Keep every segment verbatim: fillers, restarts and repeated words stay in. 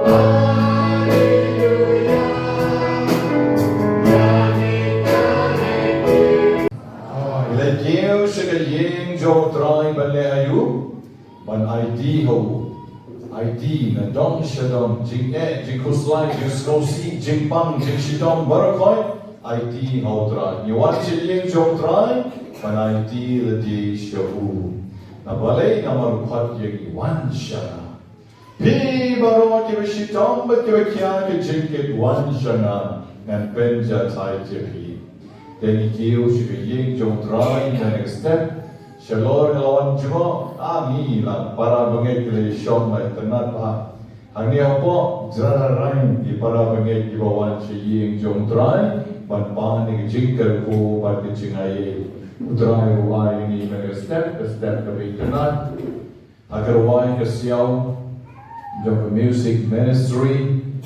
Ngi la kiew sha ka ïing jong U Trai ban leh aïu? Ban aiti ha u. Aiti na dong sha dong, jingeh, jingkhuslai, jingsngewsih, jingpang, jingshitom, baroh khoit. Aiti ha U Trai. Ngi wan sha ïing jong U Trai ban aiti lade sha u. Na balei? Namar u khot ïa ngi, wan sha nga. Phi baroh kiba shitom bad kiba khia ka jingkit, wan sha nga, ngan pynjahthait ïa phi. Te ngi kiew sha ka ïing jong U Trai, na ka step shalor nga la wan jngoh, a ngi la para bangeit ki la shong la itynnad bha. Hangne hapoh Jrararai ki para bangeit kiba wan sha ïing jong U Trai ban pan ïa ka jingkyrkhu bad ka jingaiei. U Trai u ai ïa ngi na ka step, ka step kaba itynnad. Ha ka rwai ka siaw jong ka music ministry,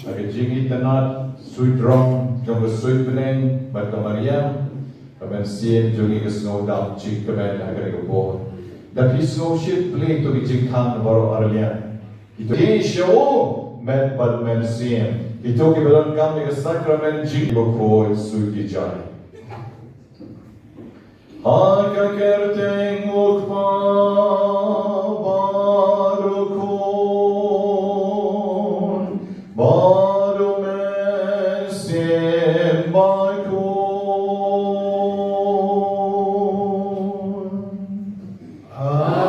ha ka jingitynnad suit rong jong ka suit bneng bad ka mariang, ka mynsiem jong ngi ka sngewdap jingkmen ha kane ka por. Da phi sngewsih, plie to ki jingkhang baroh arliang. Kito ki sha u met bad mynsiem. Kito kiba donkam ïa ka sakramen jingbakhraw suit ki jai. Ha ka kyrteng U Kpa bad U Khun bad U Mynsiem Bakhuid. Amen.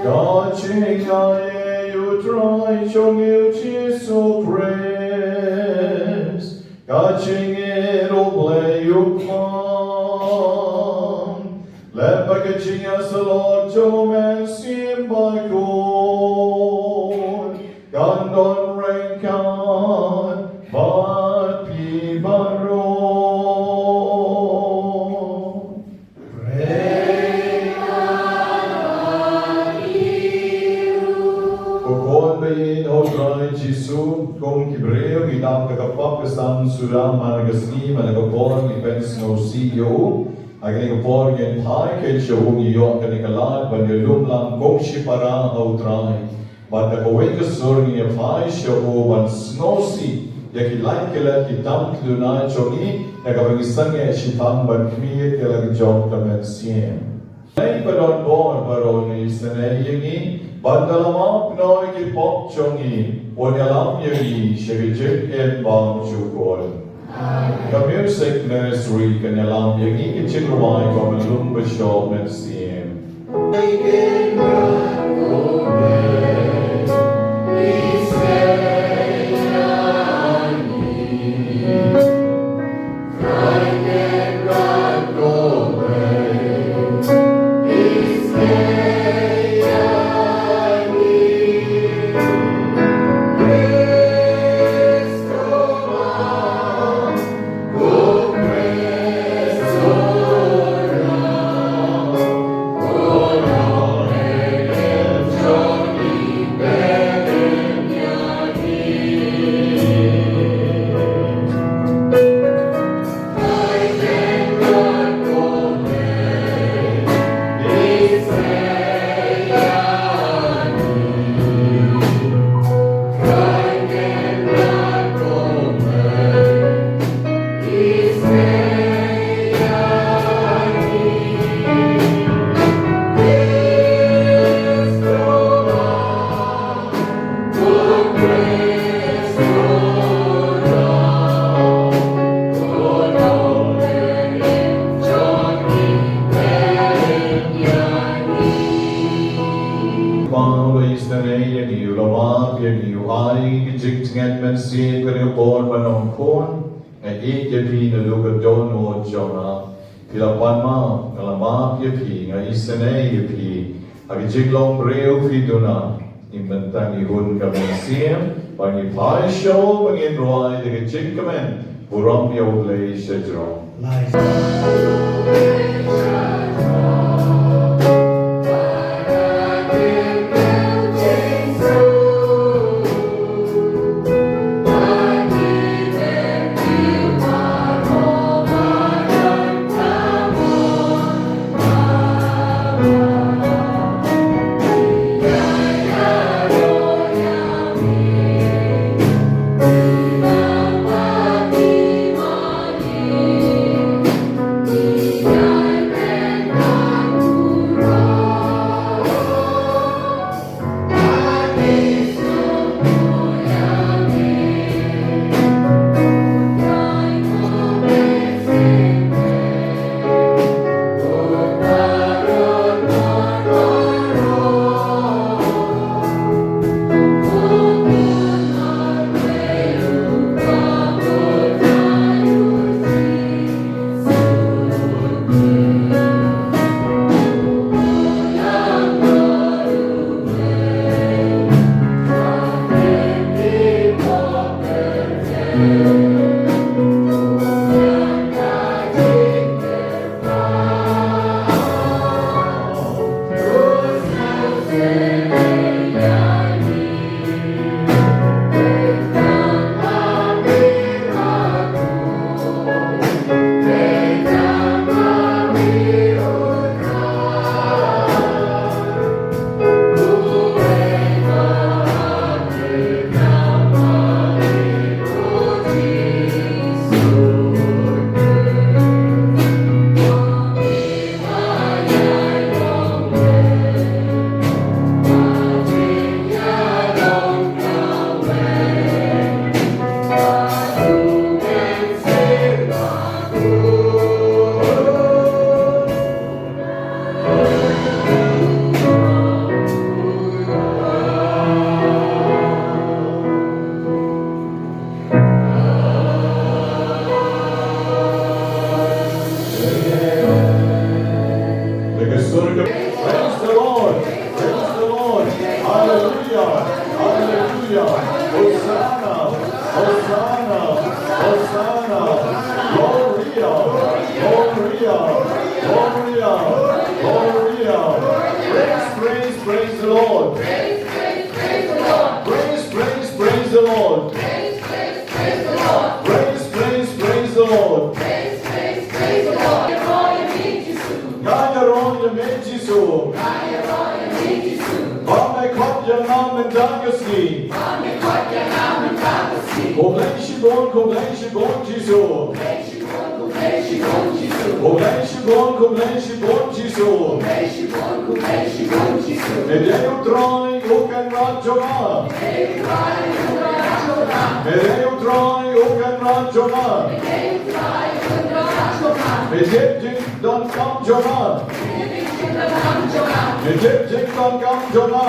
Ka jingaiei U Trai jong ngi U Jisu Khrist, ka jingïeit U Blei U Kpa, lem bad ka jingïasyllok jong U Mynsiem Bakhuid, kan don ryngkat bad phi baroh. Ko khun ba ïeit ha U Trai Jisu, kum ki briew ngi dap da ka pop ka sam suda man la ka sngi man la ka por, ngi pynsngewsih ïa u. Ha kane ka por ngin phai kheit sha u, ngi ïoh kane ka lad ban ïalum lang kum shipara ha U Trai. Bad da kawei ka sur ngin ïa phai sha u ban sngewsih ïa ki lait ki let, ki tam ki duna jong ngi, da kaba ngi sangeh shitang ban khmih ïa la ka jong ka mynsiem. Ai ba don bor baroh, ngi isynei ïa ngi, bad da la map noh ïa ki pop jong ngi, un ïalam ïa ngi sha ka jingim bymjukut. Ka music ministry kan ïalam ïa ngi ka jingrwai Ko Myllung Bashoh Mynsiem. Ba u la isynei ïa ngi, u la map ïa ngi, u ai ka jingtngen mynsiem kane ka por ban ong, Khun, nga ïeit ïa phi naduh ka dohnud jong nga. Phi la pan map, nga la map ïa phi, nga isynei ïa phi. Ha ka jinglong briew phi duna, ngi bynta ngi hun ka mynsiem, ba ngi phai sha u, ba ngin rwai da ka jingkmen, burom ïa U Blei shajrong. Praise the Lord. Praise the Lord. Hallelujah. Hallelujah. Hosanna. Hosanna. Hosanna. Gloria. Gloria. Gloria. Gloria. Praise, praise, praise the Lord. Praise, praise, praise the Lord. Praise, praise, praise the Lord. Nga ïaroh ïa me Jisu. Ba me khot ïa nga mynta ka sngi. Khublei shibun, khublei shibun Jisu. Khublei shibun, khublei shibun Jisu. Me dei u Trai u Kynrad jong nga. Me dei u Trai u Kynrad jong nga. Me dei u Trai u Kynrad jong nga. Me dei u Trai u Kynrad jong nga. Me dei u Trai u Kynrad jong nga. Me dei u Trai u Kynrad jong nga. Me dei u Trai u Kynrad jong nga.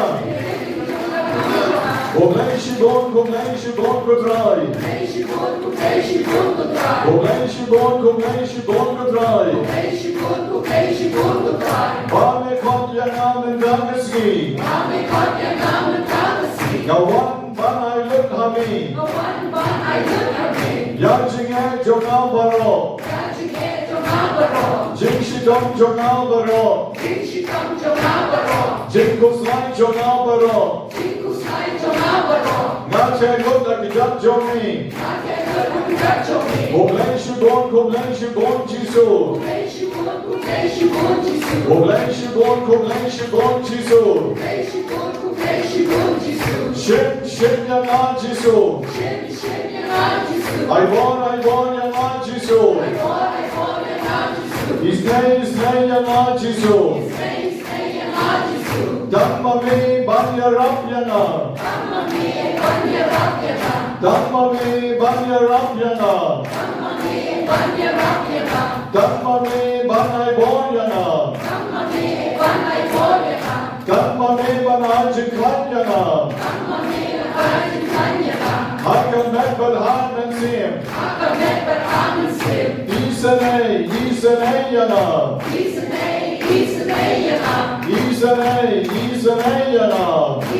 Khublei shibun, khublei shibun ko Trai. Khublei shibun, khublei shibun ko Trai. Khublei shibun, khublei shibun ko Trai. Khublei shibun, khublei shibun ko Trai. Ba me khot ïa nga mynta ka sngi. Ba me khot ïa nga mynta ka sngi. Nga wan ban ai lut ha me. Nga wan ban ai lut ha me. Ïa jingeh jong nga baroh. Ïa jingeh jong nga baroh. Jingshitom jong nga baroh. Jingshitom jong nga baroh. Jingkhuslai jong nga baroh. Jingkhuslai jong nga baroh. Nga theh lut ha ka kjat jong me. Nga theh lut ha ka kjat jong me. Khublei shibun, khublei shibun Jisu. Khublei shibun, khublei shibun Jisu. Khublei shibun, khublei shibun Jisu. Khublei shibun, khublei shibun Jisu. Shim, shim ïa nga Jisu. Shim, shim ïa nga Jisu. Ai bor, ai bor ïa nga Jisu. Ai bor, ai bor ïa nga Jisu. Isynei, isynei ïa nga Jisu. Isynei, isynei ïa nga Jisu. Tang ma me ban ïarap ïa nga. Tang ma me ban ïarap ïa nga. Tang ma me ban ïarap ïa nga. Tang ma me ban ïarap ïa nga. Tang ma me ban ai bor ïa nga. Tang ma me ban ai bor ïa nga. Tang ma me ban ai jingkhlaiñ ïa nga. Tang ma me ban ai jingkhlaiñ ïa nga. Ha ka met bad ha ka mynsiem. Ha ka met bad ha ka mynsiem. Isynei, isynei ïa nga. Isynei, isynei ïa nga. Isynei, isynei ïa nga.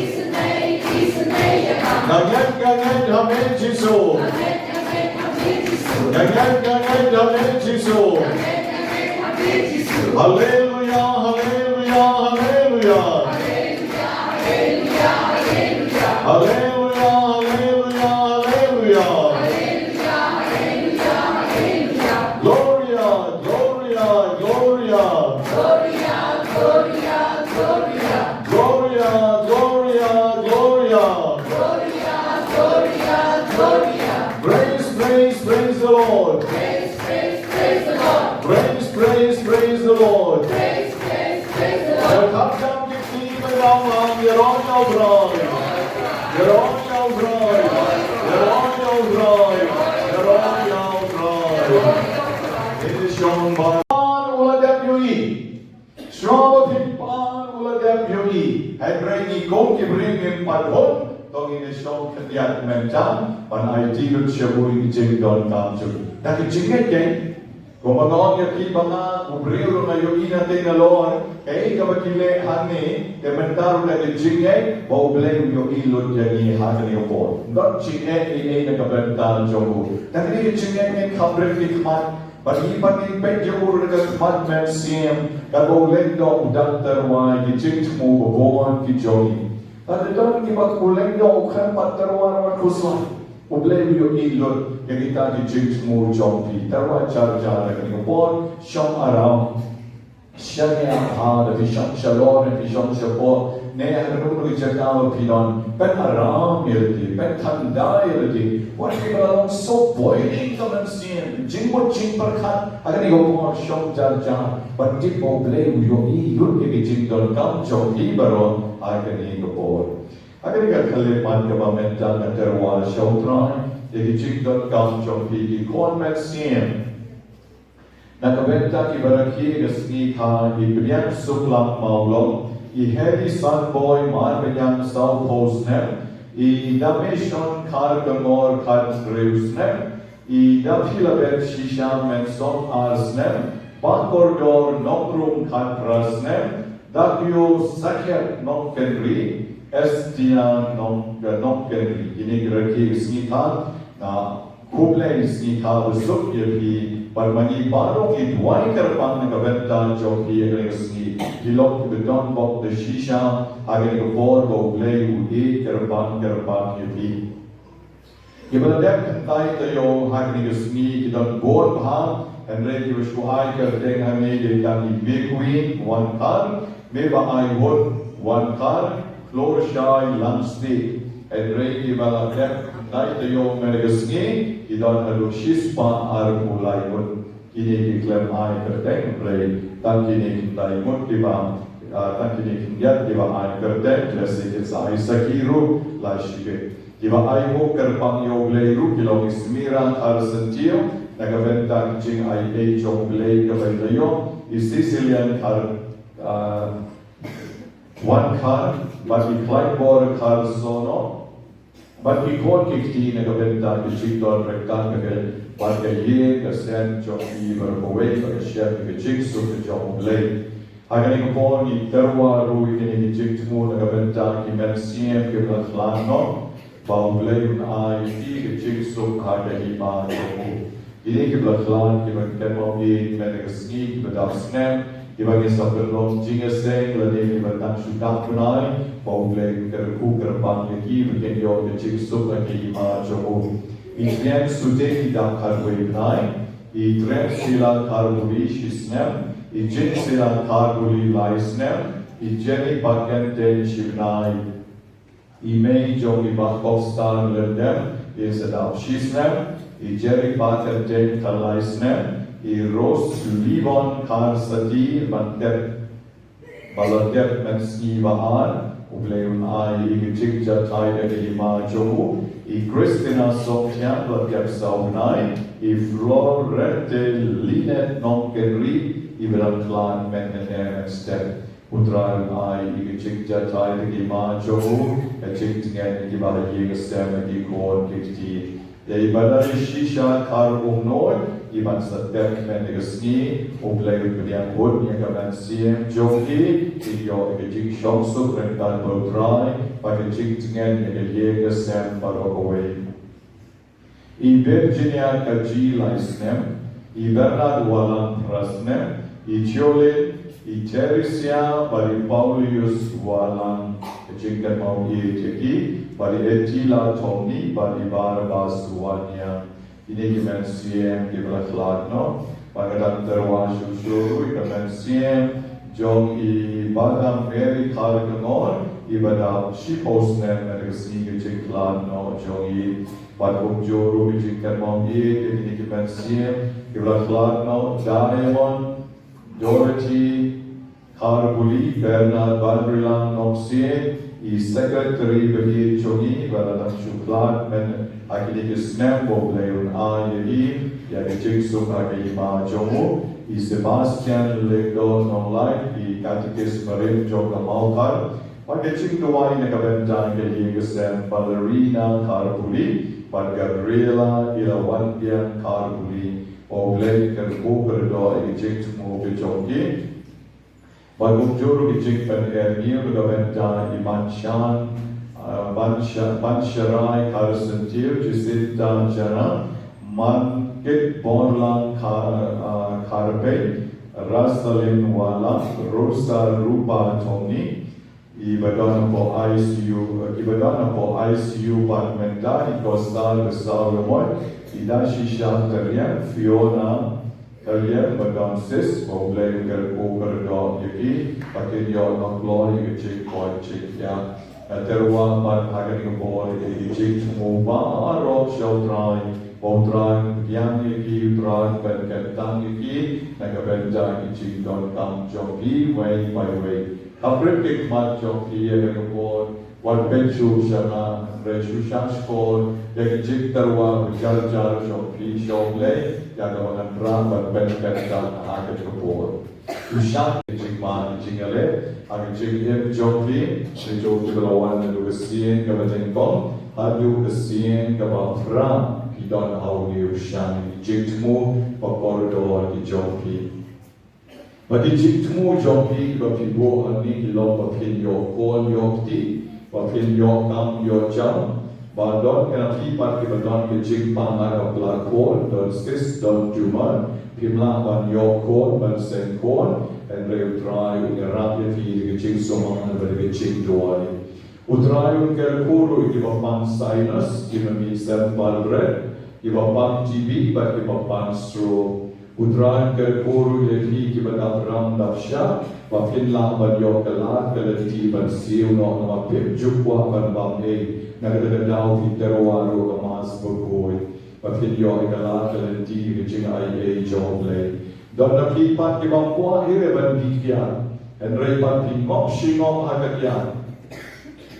Isynei, isynei ïa nga. Nga ngeit, nga ngeit ha me Jisu. Nga ngeit, nga ngeit ha me Jisu. Nga ngeit, nga ngeit ha me Jisu. Nga ngeit, nga ngeit ha me Jisu. Haleluia, haleluia, haleluia. Haleluia, haleluia, haleluia. Haleluia, haleluia, haleluia. Haleluia, haleluia, haleluia. Gloria, gloria, gloria. Gloria, gloria, gloria. Gloria, gloria, gloria. Gloria, gloria, gloria. Praise, praise, praise the Lord. Praise, praise, praise the Lord. Praise, praise, praise the Lord. Praise, praise, praise the Lord. Ïa kham jam ki kti ba ïa nang ïaroh ïa U Trai. Ïaroh ïa U Trai. Ïaroh ïa U Trai. Ïaroh ïa U Trai. Ngin ïa shong ban u la dep ïohi. Shuwa ba phin pan u la dep ïohi. Hynrei ngi kum ki briew ngim pat hun. To ngin ïa shong khyndiat mynta ban aiti lut sha u ïa ki jingdonkam jong ngi. Da ka jingngeit kein. Kumba nga ong ïa phi ba nga u briew ruh nga ïohi na tei nalor, kaei kaba ki leh hangne, te mynta ruh da ka jingngeit ba U Blei u ïohi lut ïa ngi ha kane ka por. Don jingeh ei ei na ka bynta jong u. Da kane ka jingngeit ngin kham rit ki khmat, bad ngi pat ngin peit ïa u ruh da ka khmat mynsiem, kaba u lyngdoh u dang tyrwa ïa ki jingthmu babun ki jong ngi. Bad don kiba u lyngdoh u khlem pat tyrwa ruh wat khuslai. U Blei u ïohi lut ïa kita ki jingthmu jong phi. Tyrwa jar jar da kane ka por, shong aram. Shong ïa pha, da phi shong shalor ne phi shong shapoh, ne ha kano kano ka jaka ba phi don, pynharam ïa lade, pynkhyndai ïa lade. Wat phi ba la long sop boi ïa ka mynsiem, jingmut jingpyrkhat ha kane ka por, shong jar jar. Bad tip ba U Blei u ïohi lut ïa ki jingdonkam jong phi baroh ha kane ka por. Ha kane ka khyllipmat kaba mynta nga tyrwa sha U Trai ïa ki jingdonkam jong phi ki khun mynsiem. Na ka bynta kiba rakhe ka sngi kha, i Pdiang Suklam Mawlong, i Heli Sanboi Marbaniang sawphew snem, i Dameshon Kharkongor khathynriew snem, i Daphilabeth Shisha Mensong ar snem, Bakordor Nongrum khatphra snem, Dakyo Sakhiat Nongkynrih, Estia Nong, Nongkynrih. Kine ki rakhe ka sngi kha, nga khublei sngi kha basuk ïa phi, bad ma ngi baroh ngi duwai kyrpang na ka bynta jong phi ha kane ka sngi. Phi long kiba donbok da shisha ha kane ka por ba U Blei u ïeit kyrpang kyrpang ïa phi. Kiba la dep kynthei taïew ha kane ka sngi ki don bun bha, hynrei kiba shu ai kyrteng hangne dei tang i Mekwin Wankhar, Mebahaihun Wankhar, Klorshai Langstieh. Hynrei kiba la dep kynthei taïew mynne ka sngi ki don haduh shispah arphew lai ngut. Kine ki khlem ai kyrteng, hynrei tang kine khyndai ngut kiba, ah, tang kine khyndiat kiba ai kyrteng, lehse kin sa ai sakhi ruh la shibit. Kiba ai nguh kyrpang ïa U Blei ruh ki long i Smira Kharsyntiew na ka bynta ka jingaiei jong U Blei kaba i la ïoh, i Sicilian Khar, ah, Wankhar, bad i Klaiñbor Kharsono, bad ki khun ki kti na ka bynta ka jingdon ryngkat ka, bad ka ïing ka sem jong ki baroh kawei, bad ka shem ka jingsuk ka jong U Blei. Ha kane ka por ngi tyrwa ruh ïa kine ki jingthmu na ka bynta ki mynsiem kiba la khlad noh, ba U Blei un ai ïa ki ka jingsuk ha ka hima jong u. Kine kiba la khlad, kiba kynmaw ïa mynne ka sngi, kiba dap snem, kiba ngi sa pynlong jingïaseng lane kiba tang shu dap bnai, ba U Blei un kyrkhu kyrpang ïa ki ba kin ïoh ka jingsuk ha ka hima jong u. I Trian Sutei i dap khatwei bnai, i Trian Sila Kharbuli shi snem, i Jin Sila Kharbuli lai snem, i Jenny Patkynteng shi bnai. I mei jong i Bah Kokstar Lyngdoh, i sa dap shi snem, i Jerry Patkynteng khatlai snem, i Rose Libon Kharsati ban tep, ba la tep mynsngi ba ar, U Blei un ai ïa ka jingjahthait ha ka hima jong u, i Christina Songthiang ba la tep saw bnai, i Florette Lynette Nongkynrih, iba dang khlad mynhynne mynstep. U Trai un ai ïa ka jingjahthait ha ka hima jong u, ka jingtngen ïa kiba ha ïing ha sem, ïa ki khun ki kti. Ïa i Badari Shisha Kharumnoi, iban sa tep mynne ka sngi, U Blei un pdiang hun ïa ka mynsiem jong ki, kin ïoh ïa ka jingshongsuk ryngkat bad U Trai, bad ka jingtngen ïa ka ïing ka sem baroh kawei. I Virginia Kaji lai snem, i Bernard Walang phra snem, i Jolin, i Theresia bad i Paulius Walang, ka jingkynmaw ïeit ïa ki, bad i Etila Tony bad i Barabas Wania. Kine ki mynsiem kiba la khlad noh. Bad nga dang tyrwa shuh shuh ruh ïa ka mynsiem jong i Madam Mary Kharkongor, iba dap shiphew snem mynne ka sngi, ka jingkhlad noh jong i. Bad kumjuh ruh ka jingkynmaw ïeit ïa kine ki mynsiem kiba la khlad noh, Diamond, Dorothy Kharbuli, Bernard Banrilang Nongsiej, i secretary ba ïeit jong i ba la dang shu khlad mynne ha kine ki snem, ba U Blei un ai ïa i ïa ka jingsuk ha ka hima jong u, i Sebastian Lyngdoh Nonglait, i katekist barim jong ka Mawkhar, bad ka jingduwai na ka bynta ka ïing ka sem, Ballerina Kharbuli bad Gabriela Ilawanbiang Kharbuli. Ba U Blei un kyrkhu kyrdoh ïa ki jingthmu ki jong ki. Bad kumjuh ruh ki jingpyni ïa ka bynta i Manshan, ah, Mansha-, Mansharai Kharsyntiew, Jacinta Jana, Mankit Borlang Khar-, ah, Kharpei, Rasalin Wala, Rosa Rupa Thongni, i ba don hapoh I C U, i ba don hapoh I C U bad mynta i Costa Grisau Lamoi, i Dashisha Tariang, Fiona Tariang, ba don cyst, ba U Blei un kyrkhu kyrdoh ïa ki, ba kin ïoh ban kloi ïa ka jingkoit jingkhiah. Nga tyrwa pat ha kane ka por ïa ki jingthmu baroh sha U Trai, ba U Trai un pdiang ïa ki, U Trai un pynkyntang ïa ki na ka bynta ki jingdonkam jong ki wei pa wei. Kham rit ki khmat jong phi ïa kane ka por, wat pynshah sha nga, hynrei shu shah shkor ïa ki jingtyrwa ba jar jar jong phi sha U Blei ïa kaba ngan rah ban pynkyntang ha kane ka por. Shu shah ki jingma ki jingïaleh ha ki jingim jong phi, ki jong phi ba la wan naduh ka sien kaba nyngkong haduh ka sien kaba phra, phi don ha une u shan ki jingthmu ba kordor ki jong phi. Ba ki jingthmu jong phi ba phi buh hangne ki long ba phin ïoh khun ïoh kti, ba phin ïoh kam ïoh jam, ba don kine phi pat kiba don ki jingpang ha ka pla khun, don cyst, don tumor, phim lah ban ïoh khun, ban seng khun, hynrei U Trai un ïarap ïa phi da ki jingsumar bad da ki jingduwai. U Trai un kyrkhu ruh ïa kiba pang sinus, kiba mih sem pal bret, kiba pang T B bad kiba pang stroke. U Trai un kyrkhu ruh ïa phi kiba dap ram dap shah, ba phin lah ban ïoh ka lad ka lynti ban siew noh namar phim ju kwah ban bam ei. Na kata ka daw phi tyrwa ruh ka Mass bakhuid, ba phin ïoh ïa ka lad ka lynti ka jingaiei jong U Blei. Don na phi pat kibym kwah hi re ban dih kiad, hynrei ba phi ngop shi ngop ha ka kiad.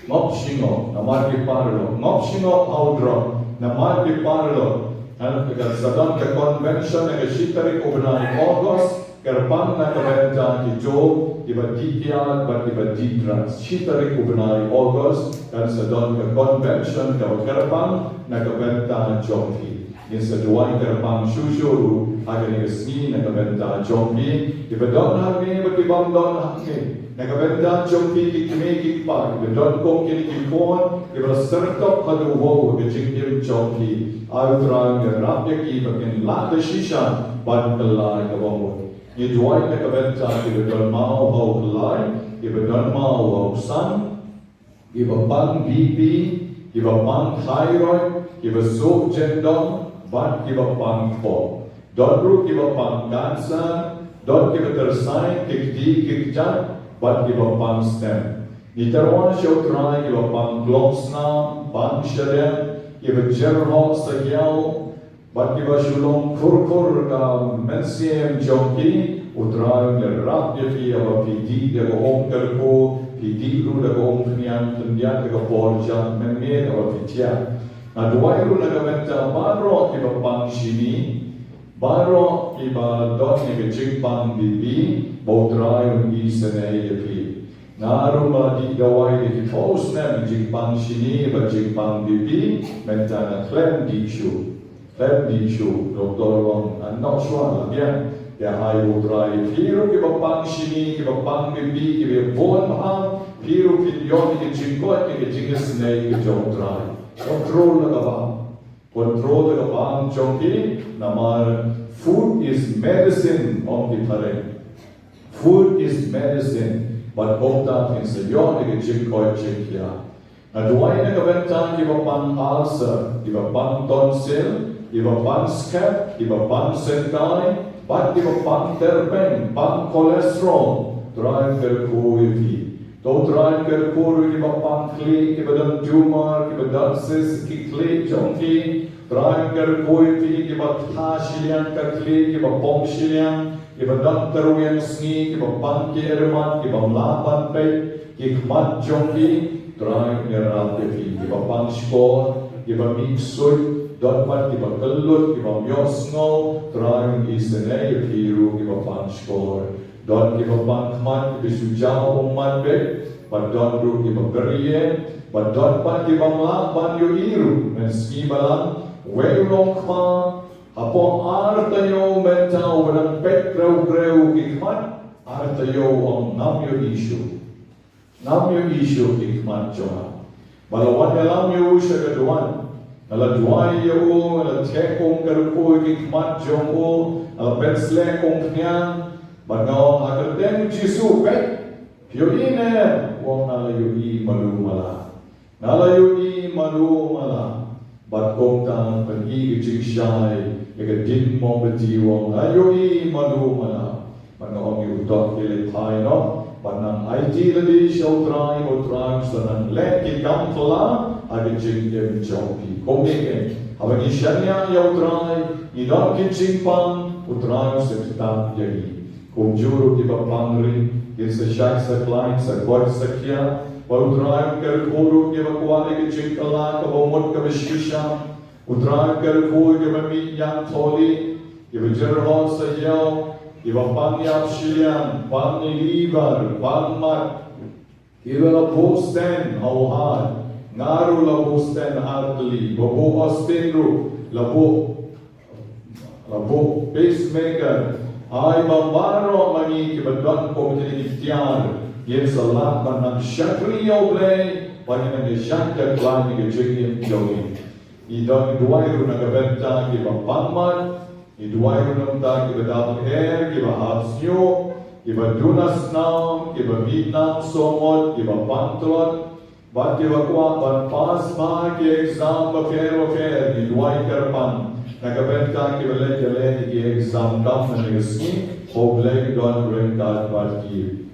Ngop shi ngop namar ki paralok, ngop shi ngop ha u drok namar ki paralok. Kan sa don ka convention ha ka shi tarik u bnai August, kyrpang na ka bynta kito kiba dih kiad bad kiba dih drugs. Shi tarik u bnai August kan sa don ka convention kaba kyrpang na ka bynta jong phi. Ngin sa duwai kyrpang shuh shuh ruh ha kane ka sngi na ka bynta jong phi kiba don hangne bad kibym don hangne. Na ka bynta jong phi ki kmie ki kpa kiba don kum kine ki khun kiba la syrtok haduh ha ka jingim jong phi, ai U Trai un ïarap ïa ki ba kin lah da shisha ban kylla ïa kaba mut. Ngi duwai na ka bynta kiba don maw ha u Blai, kiba don maw ha u San, kiba pang B P, kiba pang thyroid, kiba suk jendong bad kiba pang kpoh. Don ruh kiba pang cancer, don kiba tyrsai ki kti ki kjat bad kiba pang stent. Ngi tyrwa sha U Trai kiba pang klong snam, pang shadem, kiba jer hok sakiaw, bad kiba shu long khur khur ka mynsiem jong ki. U Trai un ïarap ïa phi haba phi dih da ka um kyrkhu, phi dih ruh da ka um khñiang khyndiat da ka por jam mynmiet haba phi thiah. Nga duwai ruh na ka bynta baroh kiba pang shini, baroh kiba don ïa ka jingpang B P, ba U Trai un isynei ïa phi. Nga ruh nga la dih dawai da ki phew snem, jingpang shini bad jingpang B P, mynta nga khlem dih shuh. Khlem dih shuh, doktor u ong, ngan noh shuwa, la biang. Te ai U Trai, phi ruh kiba pang shini, kiba pang B P, kiba bun bha, phi ruh phin ïoh ïa ka jingkoit, ïa ka jingisynei ka jong U Trai. Control da ka bam. Control da ka bam jong phi, namar food is medicine, ong ki phareng. Food is medicine, bad kumta phin sa ïoh ïa ka jingkoit jingkhiah. Nga duwai na ka bynta kiba pang ulcer, kiba pang tonsil, kiba pang skep, kiba pang syngkai, bad kiba pang tyrpeng, pang cholesterol. Trai kyrkhu ïa phi. To Trai kyrkhu ruh kiba pang khlieh, kiba don tumor, kiba don cyst ki khlieh jong ki. Trai kyrkhu ïa phi kiba tha shiliang ka khlieh, kiba pong shiliang, kiba don tyrwiang sngi, kiba pang ki ermat, kiba mlah ban peit ki khmat jong ki. Trai ïarap ïa phi kiba pang shkor, kiba mih ksuid, don pat kiba kyllut, kiba ym ïohsngew. Trai isynei ïa phi ruh kiba pang shkor. Don kiba pang khmat kiba shu jaw ummat beit, bad don ruh kiba byrngem, bad don pat kiba mlah ban ïohi ruh. Mynsngi balang, wei u longkmie, Hapoh ar taïew mynta u ba dang peit krew krew ki khmat, ar taïew u ong ngam ïohi shuh. Ngam ïohi shuh ki khmat jong nga. Ba la wan ïalam ïa u sha ka duwan. Nga la duwai ïa u, nga la check kum ka rukhu ki khmat jong u, nga la pynsleh kum khñiang, bad nga ong ha kyrteng Jisu peit. Phi ïohi ne? U ong nga la ïohi malu mala. Nga la ïohi malu mala. Bad kumta pynïoh ka jingshai ïa ka ding mombati, u ong nga ïohi malu mala. Bad nga ong ïa u, to ki leit phai noh, bad nang aiti lade sha U Trai, U Trai sa nang leh ki kam phylla ha ka jingim jong phi. Kumne keiñ, haba ngi shaniah ïa U Trai, ngi don ki jingpang, U Trai sa kyrteng ïa ngi. Kumjuh ruh kiba pang ring, kin sa shait sa khlaiñ, sa koit sa khiah. Bad U Trai un kyrkhu ruh kiba kwah ïa ka jingkylla kaba mut kaba shisha. U Trai un kyrkhu ïa kiba mih ïam tholi, kiba jyrhoh sa ïew, kiba pang ïap shiliang, pang liver, pang mat, kiba la buh stent ha u heart, nga ruh la buh stent ar tylli, ba buh Austin ruh la buh, la buh pacemaker. Ai ba baroh ma ngi kiba don kum kine ki tiar, ngin sa lah ban nang shakri ïa U Blei, ba ngin nang ïa shait ïa khlaiñ ïa ka jingim jong ngi. Ngi don, ngi duwai ruh na ka bynta kiba pang mat, ngi duwai ruh na ka bynta kiba dap her, kiba hap snieh, kiba duna snam, kiba mih nam sumut, kiba pang tlot, bad kiba kwah ban pass bha ki exam bapher bapher, ngi duwai kyrpang na ka bynta kiba leit ïaleh ki exam kam ha kane ka sngi, ba U Blei un don ryngkat bad ki.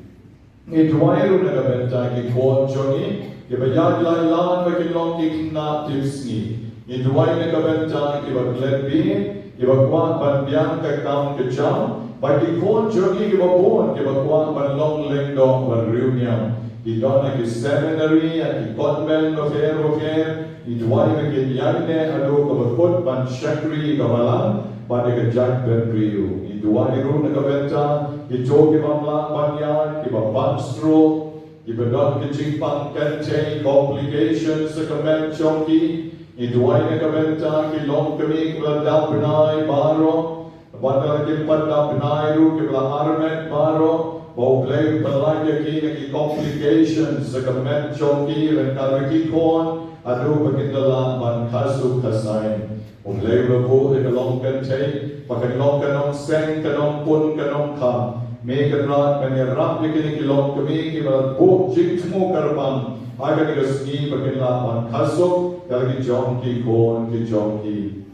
Ngi duwai ruh na ka bynta ki khun jong ngi, kiba ïaid lai lan ba kin long ki khynnah tipsngi. Ngi duwai na ka bynta kiba klet bieit, kiba kwah ban biang ka kam ka jam, bad ki khun jong ngi kiba bun, kiba kwah ban long lyngdoh bad riewniam. Ki don ha ki seminary, ha ki convent bapher bapher, ngi duwai ba kin ïaineh haduh kaba kut ban shakri ïa ka balang bad ïa ka jaitbynriew. Ngi duwai ruh na ka bynta kito ki bym lah ban ïaid, kiba pang stroke, kiba don ki jingpang kynthei, complications ha ka met jong ki. Ngi duwai na ka bynta ki longkmie kiba la dap bnai baroh, bad la kim pat dap bnai ruh kiba la armet baroh, ba U Blei un pynlait ïa ki na ki complications ha ka met jong ki, ryngkat bad ki khun, haduh ba kin da lah ban kha suk kha saiñ. U Blei u la buh ïa ka longkynthei ba kan long ka nongseng, ka nongpun, ka nongkham. Me Kynrad, men ïarap ïa kine ki longkmie kiba la buh jingthmu kyrpang ha kane ka sngi ba kin lah ban kha suk ïa la ki jong ki khun ki jong ki.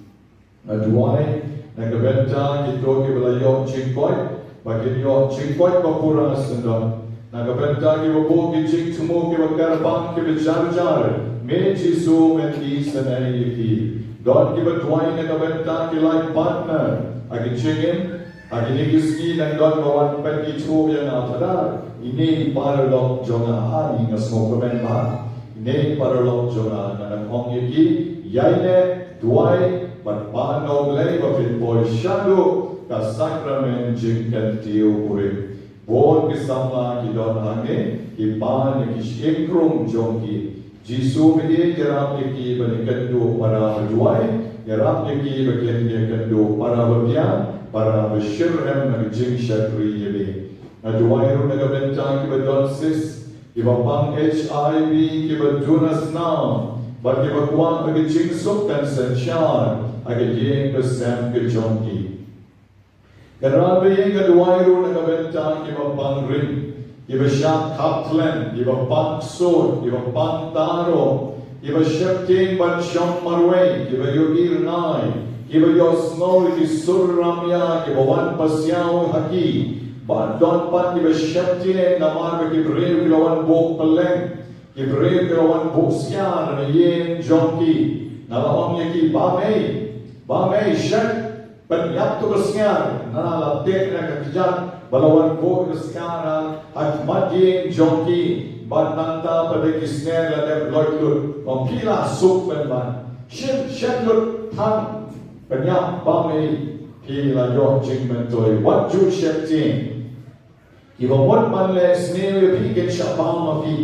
Nga duwai na ka bynta kito kiba la ïoh jingkoit, ba kin ïoh jingkoit ba pura syndon. Na ka bynta kiba buh ki jingthmu kiba kyrpang kiba jar jar, me Jisu men isynei ïa ki. Don kiba duwai na ka bynta ki life partner ha ki jingim. Ha kine ki sngi nang don ba wan peit ithuh ïa nga, Phadar, ine i paralok jong nga, ani nga sngewkmen bha. Ine i paralok jong nga, nga nang ong ïa ki, ïaineh, duwai bad pan na U Blei ba phin poi shaduh ka sakramen jingkyntiew burom. Bun ki samla ki don hangne, ki pan ïa ki shyieng krung jong ki. Jisu me ïarap ïa ki ban ïakynduh para ba duwai, ïarap ïa ki ba kin ïakynduh para ba biang, para ba shitrhem na ka jingshakri ïa me. Nga duwai ruh na ka bynta kiba don cyst, kiba pang H I V, kiba duna snam, bad kiba kwah ba ka jingsuk kan synshar ha ka ïing ka sem ka jong ki. Kynrad ba ïeit, nga duwai ruh na ka bynta kiba pang ring, kiba shah khap khlem, kiba pang ksuid, kiba pang taro, kiba sheptieng ban shong marwei, kiba ïohi rngai, kiba ïohsngew ïa ki sur ramïa kiba wan pasiaw ha ki. Bad don pat kiba sheptieng namar ba ki briew ki la wan buh pylleng, ki briew ki la wan buh skiar na ïing jong ki. Nga la ong ïa ki, bam ei, bam ei, shet, pynïap to ka skiar. Nga la tip na ka kjat ba la wan buh ka skiar ha khmat ïing jong ki. Bad nangta pat ki sner la dep loit lut. Ong phi la suk pynban. Shet, shet lut than. Pynïap, bam ei, phi la ïoh jingmyntoi. Wat ju sheptieng. Kiba mut ban leh sniew ïa phi kin shah bam ma phi.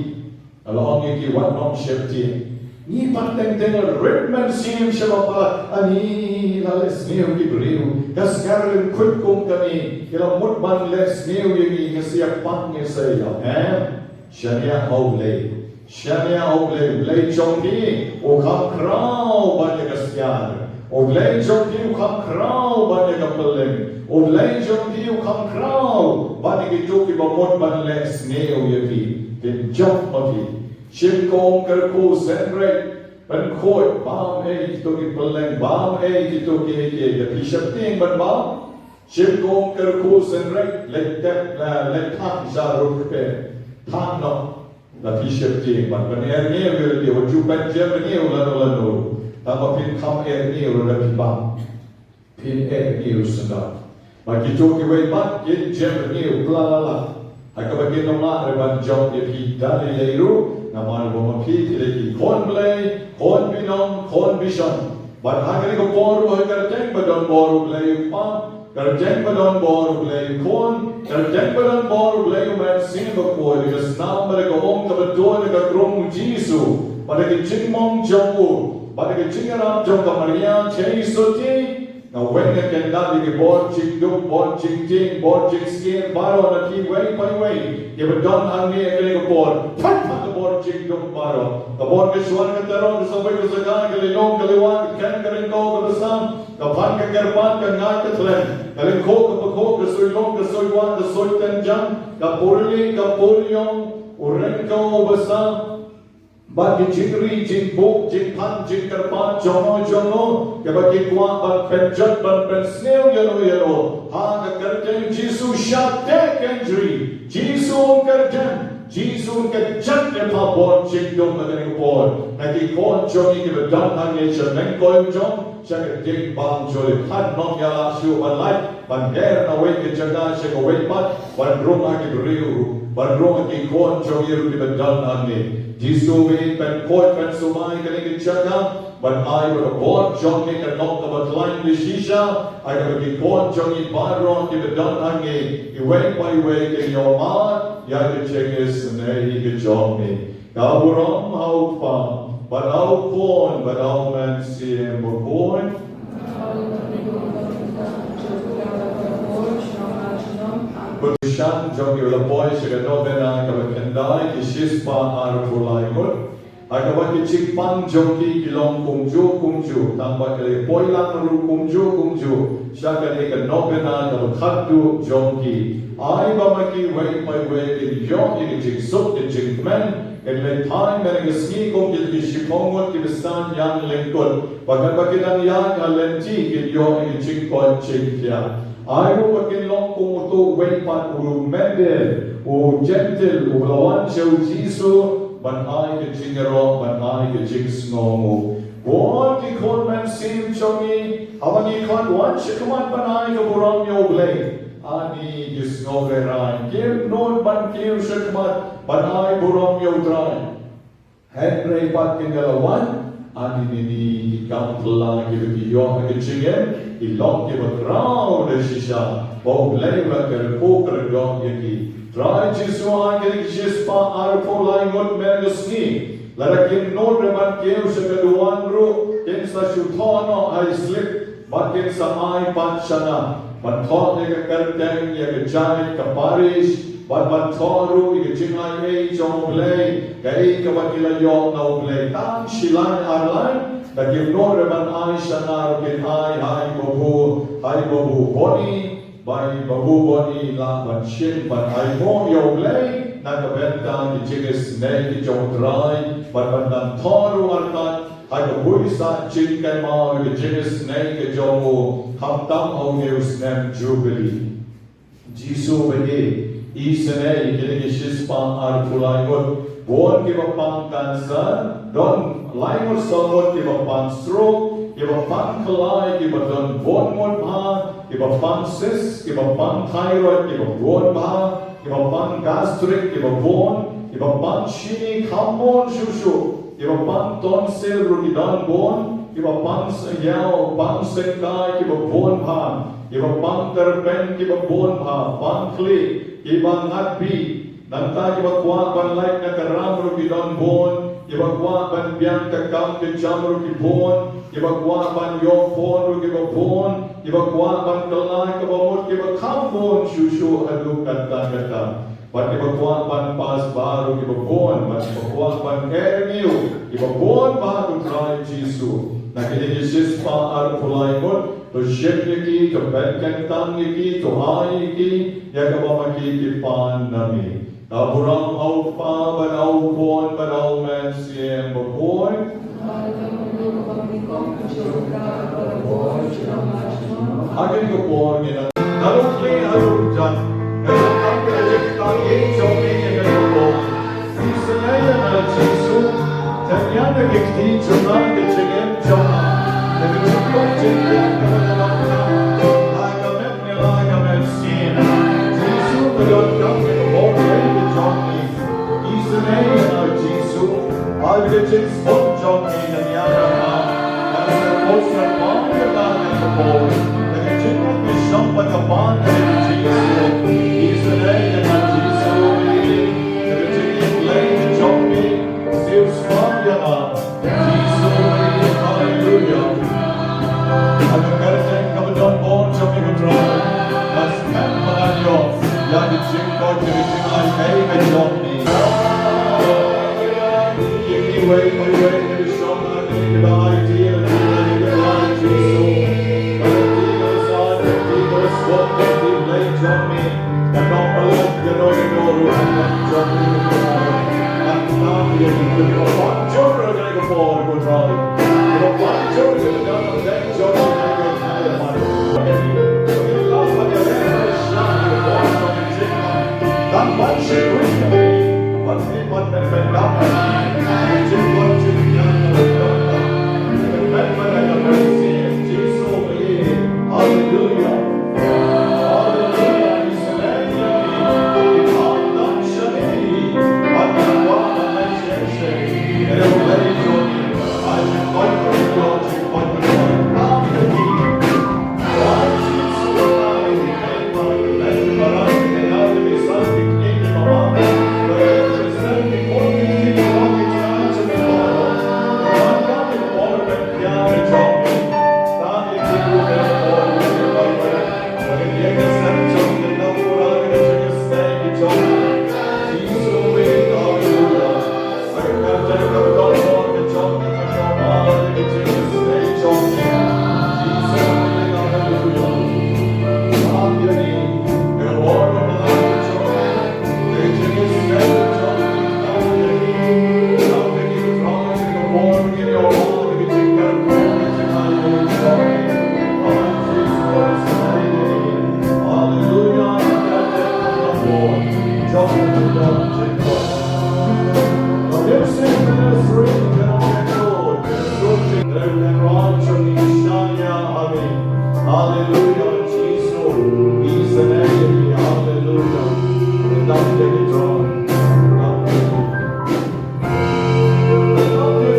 Nga la ong ïa ki, wat nym sheptieng. Ngi pat teng teng la rit mynsiem sha ba palat, ani la leh sniew ki briew, ka sngar lyngkhuit kum kane, ki la mut ban leh sniew ïa ngi, ka sia pat ngi sa ïa em. Shania ha U Blei. Shania ha U Blei, U Blei jong ngi u kham khraw ban ïa ka sngar. U Blei jong ngi u kham khraw ban ïa ka pylleng. U Blei jong ngi u kham khraw ban ïa kito kiba mut ban leh sniew ïa phi. Phin jop ma phi. Shim kum kyrkhu sngewbha ban khuid, bam ei kito ki pylleng, bam ei kito ki, ki, ki phi sheptieng ban bam. Shim kum kyrkhu sngewbha leit tep, eh, leit thang sha rud kper. Thang noh. La phi sheptieng ban, ban er ñiew ïa lade, wat ju pynjem ñiew lano lano. Tangba phin kham er ñiew lada phi bam. Phin eh ñiew sngewbha. Ba kito kiwei pat kin jem ñiew pla la la. Ha kaba kin ym lah re ban jop ïa phi da lei lei ruh, namar ba ma phi phi dei ki khun Blei, khun Binong, khun Bishon. Bad ha kane ka por ruh ha ka kyrteng ba don bor U Blei U Kpa, kyrteng ba don bor U Blei U Khun, kyrteng ba don bor U Blei U Mynsiem Bakhuid, da ka snam bad da ka um kaba tuid na ka krung U Jisu, bad da ka jingmong jong u, bad da ka jingïarap jong ka Maria Theisotti, nga weng nga kyndat ïa ki bor jingdum, bor jingtieng, bor jingsheptieng baroh na kiwei pa iwei kiba don hangne ha kane ka por. Phan phan ka bor jingdum baroh, ka bor ka shuwa ka tarok, ka sawei ka sahkai, ka lyngngoh ka lynwa, ka kren ka ryngkaw ka basam, ka phan ka kyrpad, ka ngat ka thlem, ka lyngkhuh ka bakhuh, ka suidong ka suiwah, ka suitynjang, ka purlieh ka purïong, u ryngkaw u basam, bad ki jingri jingbuh jingphan jingkyrpad jong no jong no, kaba ki kwah ban pynjot ban pynsniew ïa no ïa no, ha ka kyrteng Jisu shah teh kynjri. Jisu un kyrteng, Jisu un kyrteng ïa ka bor jingdum ha kane ka por. Na ki khun jong ngi kiba don hangne sha neng koit jong, sha ka ding bam jong, phan ym ïa lah shuh ban lait ban ger na wei ka jaka sha kawei pat, ban rung ha ki briew ruh, ban rung ha ki khun jong ngi ruh kiba don hangne. Jisu, pynkoit pynsumar kane ka jaka, ban ai ba ka bor jong ngi kan long kaba khlaiñ da shisha, ha kaba ki khun jong ngi baroh kiba don hangne, iwei pa iwei kin ïohmad ïa ka jingisynei ka jong ngi. Ka burom ha U Kpa, bad ha U Khun, bad ha U Mynsiem Bakhuid. Ba u shan jong ngi u la poi sha ka novena kaba khyndai, ki shispah arphew lai ngut. Ha kaba ki jingpang jong ki ki long kumjuh kumjuh, tangba ki la poi lang ruh kumjuh kumjuh sha kane ka novena kaba khatduh jong ki. Ai ba ma kiwei pa iwei kin ïoh ïa ka jingsuk ka jingkmen, kin leit phai mynne ka sngi kum kita ki shiphew ngut kiba sah ïang lyngkut, ba katba ki dang ïaid ha lynti kin ïoh ïa ka jingkoit jingkhiah. Ai ruh ba kin long kum uto uwei pat u Mendel, u Jentil, uba la wan sha u Jisu ban ai ka jingïaroh, ban ai ka jingsngewnguh. Bun ki khun mynsiem jong ngi, haba ngi khot wan shakhmat ban ai ka burom ïa U Blei, ani ki sngew rairai, kim nud ban kiew shakhmat ban ai burom ïa U Trai. Hynrei pat kin da la wan, ani nini ki kam phylla kiba ki ïoh ha ka jingim, ki long kiba khraw da shisha ba U Blei u la kyrkhu kyrdoh ïa ki. Trai Jisu, ai kine ki shispah arphew lai ngut mynne ka sngi, lada kim nud re ban kiew sha ka duwan ruh, kin sa shu thoh noh ha i slip, bad kin sa ai pat sha nga ban thoh ïa ka kyrteng, ïa ka jait ka parish, bad ban thoh ruh ïa ka jingai ei jong U Blei, kaei kaba ki la ïoh na U Blei. Tang shi lain ar lain, da kim nud re ban ai sha nga ruh kin ai ha i babu, ha i babu Boni, ba i babu Boni lah ban shim ban ai mo ïa U Blei na ka bynta ki jingisynei ki jong U Trai, bad ban nang thoh ruh artat ha ka buiñ sah jingkynmaw ïa ka jingisynei ka jong u, khamtam ha une u snem Jubili. Jisu ba ïeit, isynei ïa kine ki shispah arphew lai ngut, bun kiba pang cancer, don lai ngut saw ngut kiba pang stroke, kiba pang khlai, kiba don bun ngut bha, kiba pang cyst, kiba pang thyroid, kiba bun bha, kiba pang gastric, kiba bun, kiba pang shini kham bun shuh shuh, kiba pang tonsil ruh ki don bun, kiba pang syiaw, pang syngkai, kiba bun bha, kiba pang tyrpeng, kiba bun bha, pang khlieh, kiba ngat bih, nangta kiba kwah ban lait na ka ram ruh ki don bun, Kiba kwah ban biang ka kam ka jam ruh ki bun, kiba kwah ban ïoh pun ruh kiba bun, kiba kwah ban kylla kaba mut kiba kham bun shuh shuh haduh katta katta. Bad kiba kwah ban pass bar ruh kiba bun, bad kiba kwah ban ïeh ïa u kiba bun bha, U Trai Jisu. Na kine ki shispah arphew lai ngut, to shim ïa ki, to pynkyntang ïa ki, to ai ïa ki ïa kaba ma ki ki pan na me. Ka burom ha U Kpa bad ha U Khun bad ha U Mynsiem Bakhuid. Ha kane ka por ngin nang, na u khlieh haduh u jan, ngan ïa tang ïa ka jingtang ïa jong ngi ïa kane ka por. Isynei ïa nga Jisu, tang ïa ka kti jong nga, ka jingim jong nga, ka jingkhuslai jingkhuslai kaba nga la ïoh. Ai ka met ngi la ka met sien. Jisu ka donkam ka bor ka jong ngi. Isynei ïa nga Jisu, ai ka jingspot jong ngi na ïa nga. Ka spot ka bor ka bor ka bor. Ka jingspot ka bor ka bor Jisu. Isynei ïa nga Jisu. Ka jingkhuslai jong ngi. Siew spah ïa nga. Jisu, haleluya. Ïa ka kyrteng kaba don bor jong me ko Trai. Nga sngap ba ngan ïoh ïa ka jingkoit, ïa ka jingai kaei ka jong me. Ïa kiwei pa iwei ki shong ha kane ka daw, ïa ki, ïa ki, ïa ki, ïa ki, Jisu. Ka lynti kaba sah, ka lynti kaba sah, ka lynti Blei jong me. Ka nongpyllait kano kano ruh ha ka jong me. Ngan tang ïa ki, ïa ki, ïa ki, ïa ki, Hallelujah. Hallelujah. Hallelujah, Jisu. Isynei ïa ngi, hallelujah. Ngi dap ïa ki jong.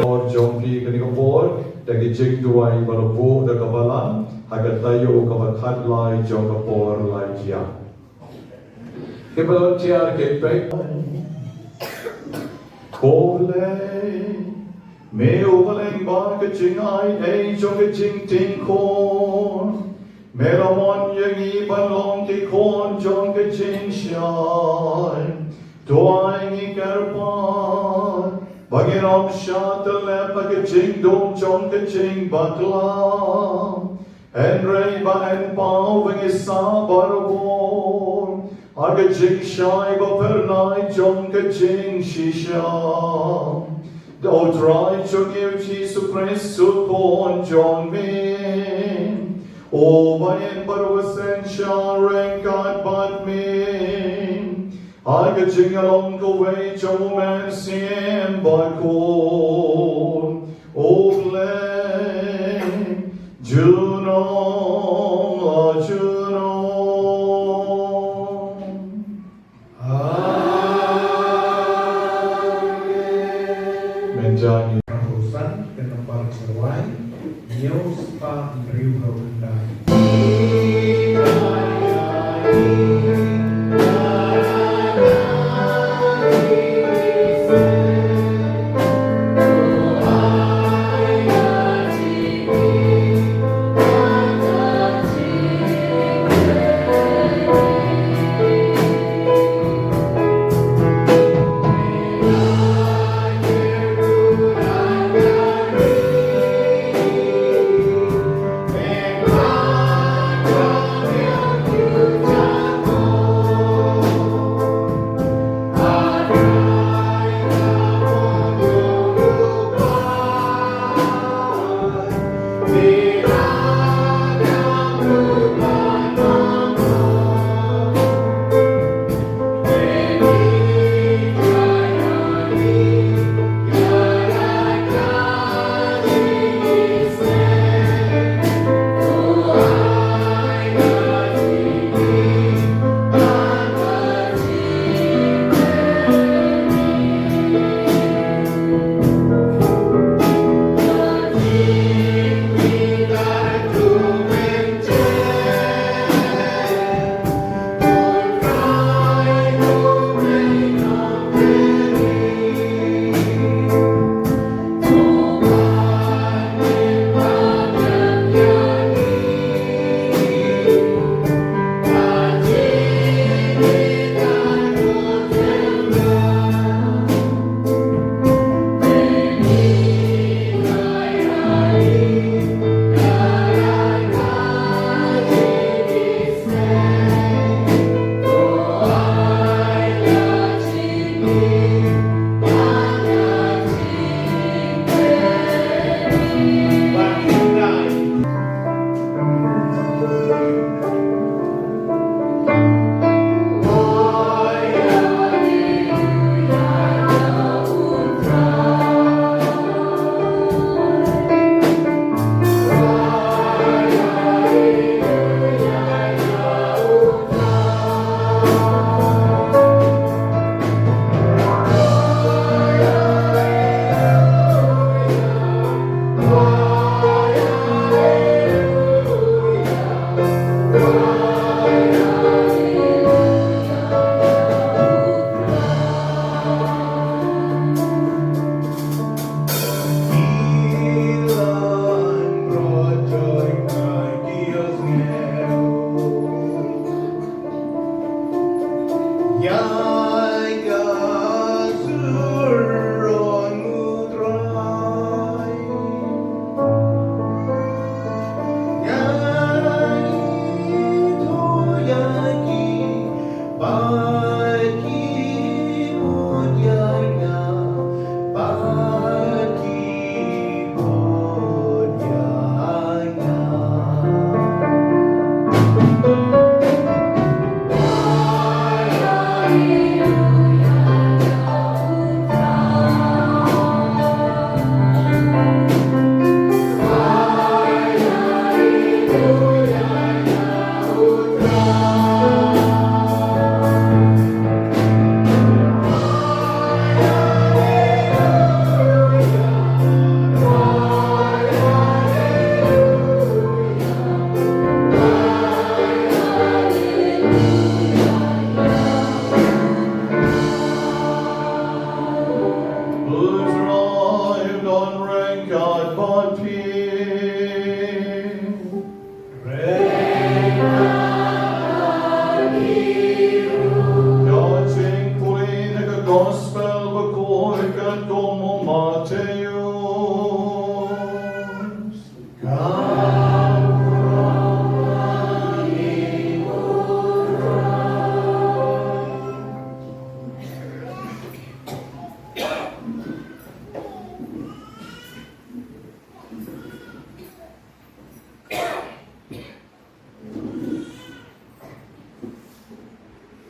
Por jong phi kane ka por, da ki jingduwai ba la buh da ka balang, ha ka taïew kaba khatlai jong ka por laithiah. Ki ba la tiar ki peit. Ko Blei, me u ba lyngba ka jingai ei jong ka jingtieng khun. Me la mon ïa ngi ban long ki khun jong ka jingshai. To ai ngi kyrpad ba ngin ym shah tyllep ha ka jingdum jong ka jingbakla. Hynrei ba yn paw ba ngi sah barabor ha ka jingshai ba phyrnai jong ka jingshisha. Da U Trai jong ngi U Jisu Khrist U Khun jong me, uba yn bad uba synshar ryngkat bad me ha ka jingïalong kawei jong U Mynsiem Bakhuid, U Blei, junom la junom. Amen. Mynta ngi, Rosan, ka nombar kawei, hynñiew spah hynriew harow khyndai.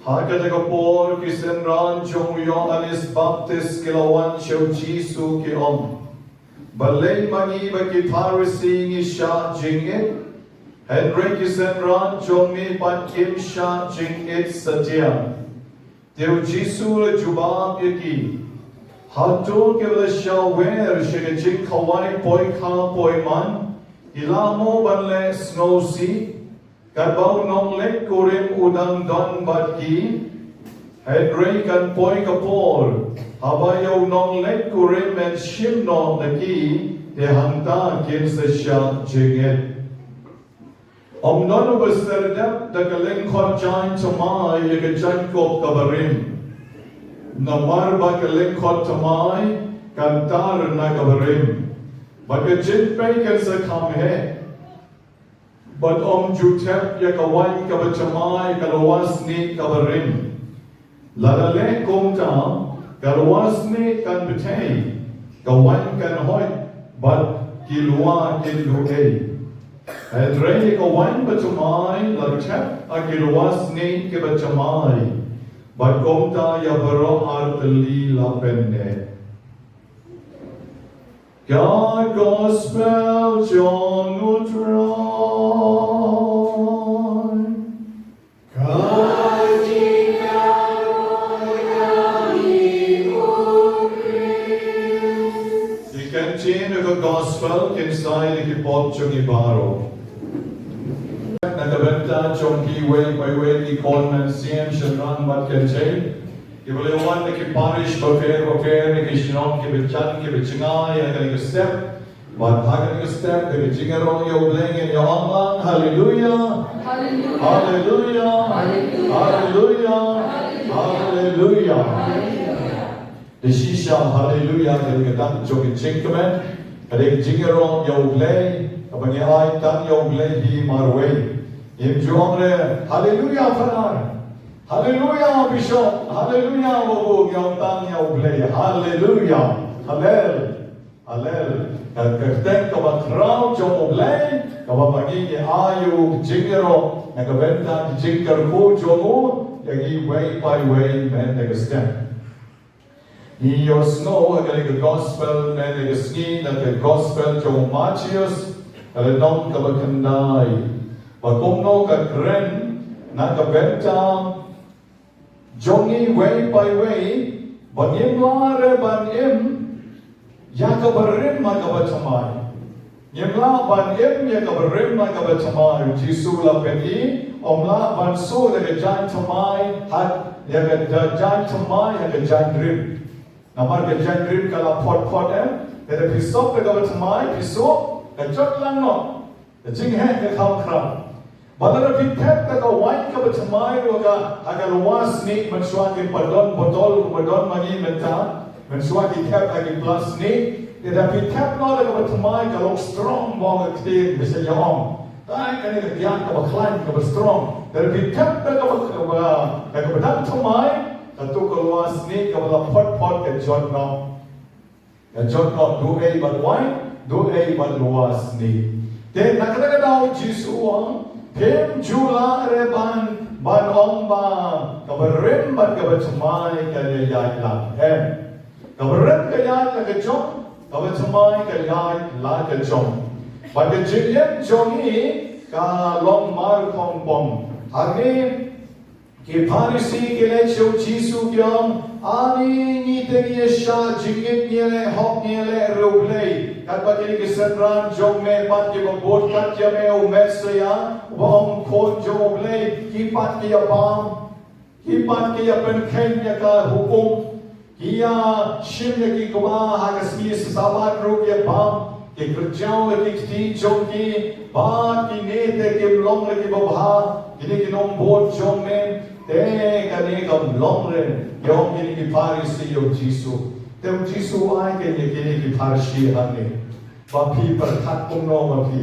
Ha kata ka por ki synran jong u Ïoannis Baptist ki la wan sha u Jisu ki ong, balei ma ngi bad ki Pharisi ngi shah jingit, hynrei ki synran jong me pat kim shah jingit satia? Te u Jisu u la jubab ïa ki, hato ki la shah wer sha ka jingkhawai poi kha poi man, ki la mo ban leh sngewsih, katba u nongleit kurim u dang don bad ki? Hynrei kan poi ka por, haba ïa u nongleit kurim yn shim noh na ki, te hangta kin sa shah jingit. Ym don uba sderdep da ka lyngkhot jaiñ thymmai ïa ka jaiñkup kaba rim, namar ba ka lyngkhot thymmai kan tar na kaba rim, bad ka jingpei kan sa kham heh. Bad ym ju thep ïa ka waiñ kaba thymmai ïa ka lwar snieh kaba rim. Lada leh kumta, ka lwar snieh kan bthei, ka waiñ kan hoit, bad ki lwar kin duh ei. Hynrei ïa ka waiñ bathymmai la thep ha ki lwar snieh kiba thymmai, bad kumta ïa baroh artylli la pynneh. Ka Gospel jong u Trai. Ka jingïaroh ïa ngi, O Khrist. Ngi kyntiew ïa ka Gospel, kin sa ai ïa ki pop jong ngi baroh. Na ka bynta jong kiwei pa iwei ki khun mynsiem, shynrang bad kynthei, kiba la wan na ki parish bapher bapher, na ki shnong kiba jan kiba jngai ha kane ka step. Bad ha kane ka step, da ka jingïaroh ïa U Blei ngin ïa ong lang, Haleluia. Haleluia. Haleluia. Haleluia. Haleluia. Haleluia. Haleluia. Da shisha Haleluia ka dei ka dak jong ka jingkmen, ka dei ka jingïaroh ïa U Blei, kaba ngi ai tang ïa U Blei hi marwei. Ngim ju ong re, Haleluia Father. Haleluia Bishop. Haleluia Babu, ngi ong tang ïa U Blei. Haleluia. Halel. Halel. Ka kyrteng kaba khraw jong U Blei, kaba ma ngi ngi ai u jingïaroh na ka bynta ka jingkyrkhu jong u ïa ngi iwei pa iwei mynta ka step. Ngi ïohsngew ha kane ka gospel mynta ka sngi na ka gospel jong u Mathaios, ka lynnong kaba khyndai. Ba kumno ka kren na ka bynta jong ngi iwei pa iwei, ba ngim lah re ban im ïa kaba rim ha kaba thymmai. Ngim lah ban im ïa kaba rim ha kaba thymmai. U Jisu u la pyni, ym lah ban shu da ka jaiñ thymmai ha, ïa ka da jaiñ thymmai ha ka jaiñ rim. Namar ka jaiñ rim ka la phot phot, em. Te lada phi sop da kaba thymmai, phi sop, ka jot lang noh. Ka jingheh ka kham khraw. Bad lada phi thep da ka waiñ kaba thymmai ruh ha ka, ha ka lwar snieh, mynshuwa ki ba don botol, ba don ma ngi mynta, mynshuwa ki thep ha ki plastik. Lada phi thep noh da kaba thymmai, ka long strong bha ka ktien, ka shu ïa ong. Dei kane ka kiad kaba khlaiñ kaba strong. Lada phi thep da kaba, kaba, da kaba dang thymmai, kato ka lwar snieh kaba la phot phot ka jot noh. Ka jot noh, duh ei bad waiñ, duh ei bad lwar snieh. Te na kata ka daw u Jisu u ong, phim ju lah re ban, ban ong ba kaba rim bad kaba thymmai kan ïaid lang. Em. Kaba rim ka ïaid la ka jong, kaba thymmai ka ïaid la ka jong. Bad ka jingim jong ngi ka long mar khongpong. Hangne ki Pharisi ki leit sha u Jisu ki ong, ani ngi te ngi ïa shah jingit, ngi ïa leh hok, ngi ïa leh riewblei, katba kine ki synran jong me pat kiba bud kat ïa me u Messaïah, uba ong Khun jong U Blei, ki pat ki ïa bam, ki pat ki ïa pynkheiñ ïa ka hukum. Ki ïa shim ïa ki kba ha ka sngi Sabbath ruh ki ïa bam, ki kyrjaw ïa ki kti jong ki, bad kine te kim long re kiba bha, kine ki nongbud jong me. Te kane kam long re, ki ong kine ki Pharisi ïa u Jisu. Te u Jisu u ai kane ïa kine ki Pharisi hangne, ba phi pyrkhat kumno ma phi?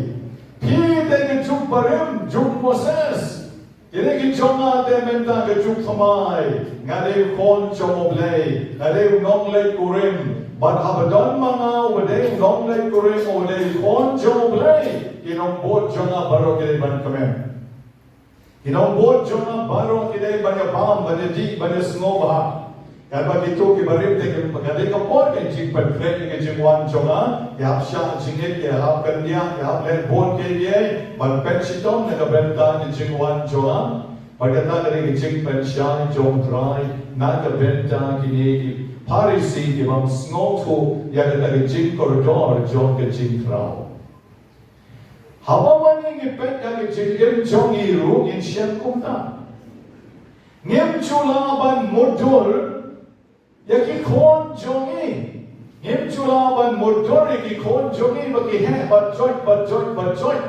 Phi te ki juk barim, juk Moses. Kine ki jong nga te mynta ka juk thymmai, nga dei u Khun jong U Blei, nga dei u nongleit kurim. Bad haba don ma nga uba dei u nongleit kurim, uba dei u Khun jong U Blei, ki nongbud jong nga baroh ki dei ban kmen. Ki nongbud jong nga baroh ki dei ban ïa bam, ban ïa dih, ban ïa sngewbha. Katba kito ki barim te ki, ka dei ka por ka jingpynkhreh ïa ka jingwan jong nga, ki hap shah jingit, ki hap kyndiah, ki hap leh bun kiei kiei ban pynshitom na ka bynta ka jingwan jong nga. Bad kata ka dei ka jingpynshai jong U Trai na ka bynta kine ki Pharisi kiba ym sngewthuh ïa kata ka jingkordor jong ka jingkhraw. Haba ma ngi ngi peit ïa ka jingim jong ngi ruh ngin shem kumta. Ngim ju lah ban mutdur ïa ki khun jong ngi. Ngim ju lah ban mutdur ïa ki khun jong ngi ba ki heh bad joit, bad joit, bad joit.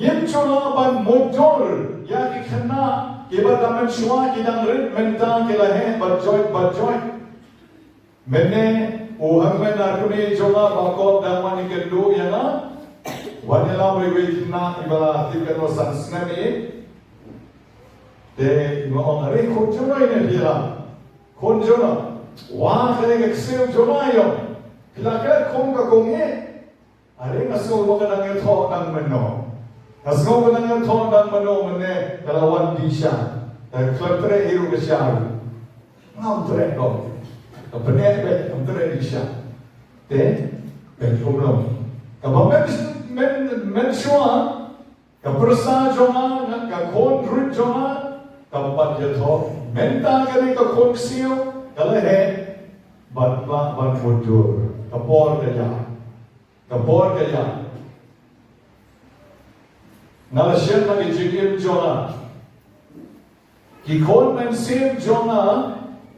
Ngim ju lah ban mutdur ïa ki khynnah kiba da mynshuwa ki dang rit, mynta ki la heh bad joit, bad joit. Mynne u hynmen ar kmie jong nga ba kot dang wan ïakynduh ïa nga. Wan ïalam bad iwei i khynnah iba la tip katno san snem i. Te i ma ong, "Are khun jong no ine phi ïalam? Khun jong no? Wa, kane ka ksiew jong nga ïong. Phi la klet khun ka kong ïe?" Are nga sngew ba ka dang ïathoh dang mynno. Nga sngew ba ka dang ïathoh dang mynno mynne ka la wan dih sha. Ka khlem treh hi ruh ka sha ruh. Ngam treh dong. Ka bniah beit, ngam treh dih sha. Te beit kumno? Kaba myn, myn, mynshuwa ka pyrsa jong nga, ka khun ruh jong nga, kam pat ïathoh. Mynta kane ka khun ksiew ka la heh. Bad ba, ban mutdur. Ka por ka ïaid. Ka por ka ïaid. Nga la shim ha ka jingim jong nga. Ki khun mynsiem jong nga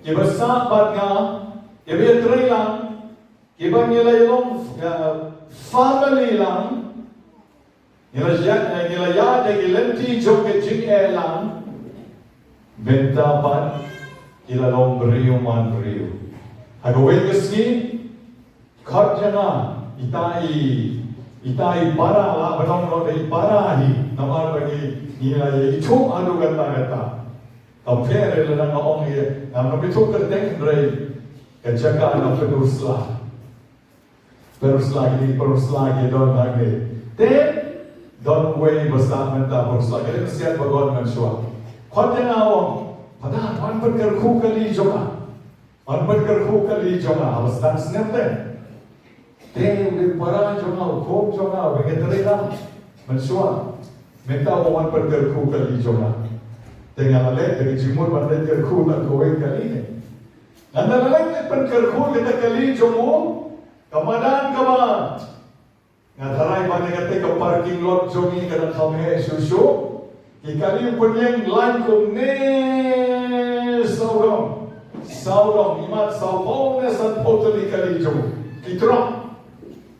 kiba sah bad nga, kiba ïatrei lang, kiba ngi la ïalong, uh, family lang. Ngi la ïaid, eh, ngi la ïaid da ki lynti jong ka jingeh lang. Mynta pat ki la long briew man briew. Ha kawei ka sngi, khot ïa nga ita i, ita i para, lah ban ong ruh da i para hi. Namar ba ngi, ngi la ïa ithuh haduh katta katta. Ka pher lada nga ong ïa, ngam ithuh kyrteng hynrei ka jaka na Pynursla. Pynursla, kine Pynursla ki don hangne. Te don uwei ba sah mynta Pynursla, ka dei ka siat ba don mynshuwa. Khot ïa nga, ong, "Phadar, wan pynkyrkhu kali jong nga. Wan pynkyrkhu kali jong nga." Haba sdang snem te. Te u dei u para jong nga, u khun jong nga, uba ngi trei lang mynshuwa. Mynta u wan pynkyrkhu kali jong nga. Te nga la leit, te ka jingmut ban leit kyrkhu tang kawei kali ne. Nga la leit pynkyrkhu kata kali jong u, ka madan kaba nga tharai ba na kata ka parking lot jong ngi ka dang kham heh shuh shuh. Ki kali u pynïeng line kumne, sawdong, sawdong, imat sawphew ne sanphew tylli kali jong u. Ki trok,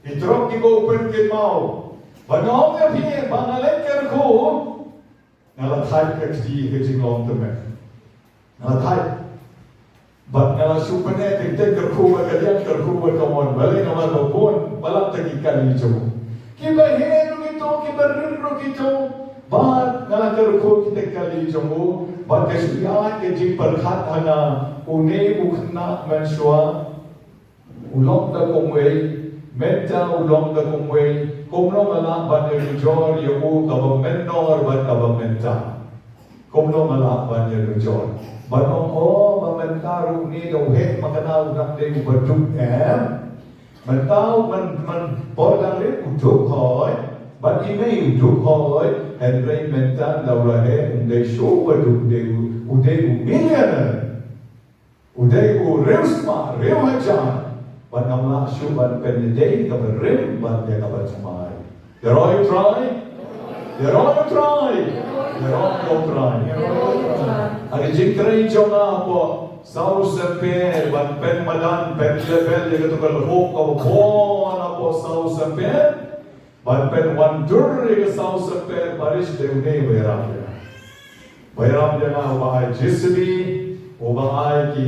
ki trok kiba u pynkynmaw. Ba nga ong ïa phi ba nga leit kyrkhu, nga la thait ka kti ka jinglong tymmen. Nga la thait. Bad nga la shu pyneh teng teng, kyrkhu bad ka liang, kyrkhu bad ka mon. Balei? Namar ba bun palat ki kali jong u. Kiba heh ruh kito, kiba rit ruh kito. Bad nga la kyrkhu kita ki kali jong u. Bad ka shu ïaid ka jingpyrkhat ha nga, une u khynnah mynshuwa u long da kumwei, mynta u long da kumwei, kumno nga lah ban ïanujor ïa u kaba mynnor bad kaba mynta. Kumno nga lah ban ïanujor. Ban ong, o, ba mynta ruh une da u heh makna u dang dei uba duk, em? Mynta u man, man por dang rit u duk hoi, bad i mei u duk hoi, hynrei mynta da u la heh um dei shuh uba duk, u dei u, u dei u millionaire. U dei u riewspah riewhajar, bad ngam lah shuh ban pynïadei kaba rim bad ïa kaba thymmai. Ïaroh ïa U Trai. Ïaroh ïa U Trai. Ïaroh ïa U Trai. Ha ka jingtrei jong nga hapoh South Saint Paul, ban pynmadan, pynlevel ïa kato ka lehok kaba bun hapoh South Saint Paul. Ban pynwandur ïa ka South Saint Paul Parish, dei une uba ïarap ïa nga. Uba ïarap ïa nga, uba ai J C B, uba ai ki,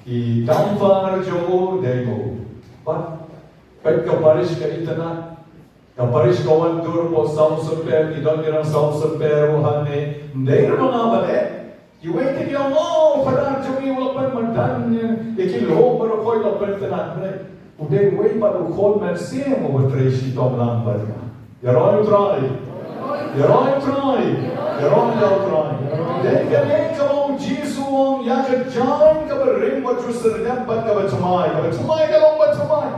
ki dumper jong u, dei u. Bad peit ka parish ka itynnad. Ka parish ka wan dur hapoh South Saint Paul, ki don ki rang South Saint Paul ruh hangne. Ym dei ruh ma nga ba leh. Kiwei te ki ong, o, Phadar jong ngi u la pynmadan ïa ki lehok baroh, u la pyntnat, ne. U dei uwei pat u khun mynsiem uba trei shitom lang bad nga. Ïaroh ïa U Trai. Ïaroh ïa U Trai. Ïaroh ïa U Trai. Dei kane kaba u Jisu u ong ïa ka jaiñ kaba rim wat ju syrngiat bad kaba thymmai. Kaba thymmai ka long ba thymmai.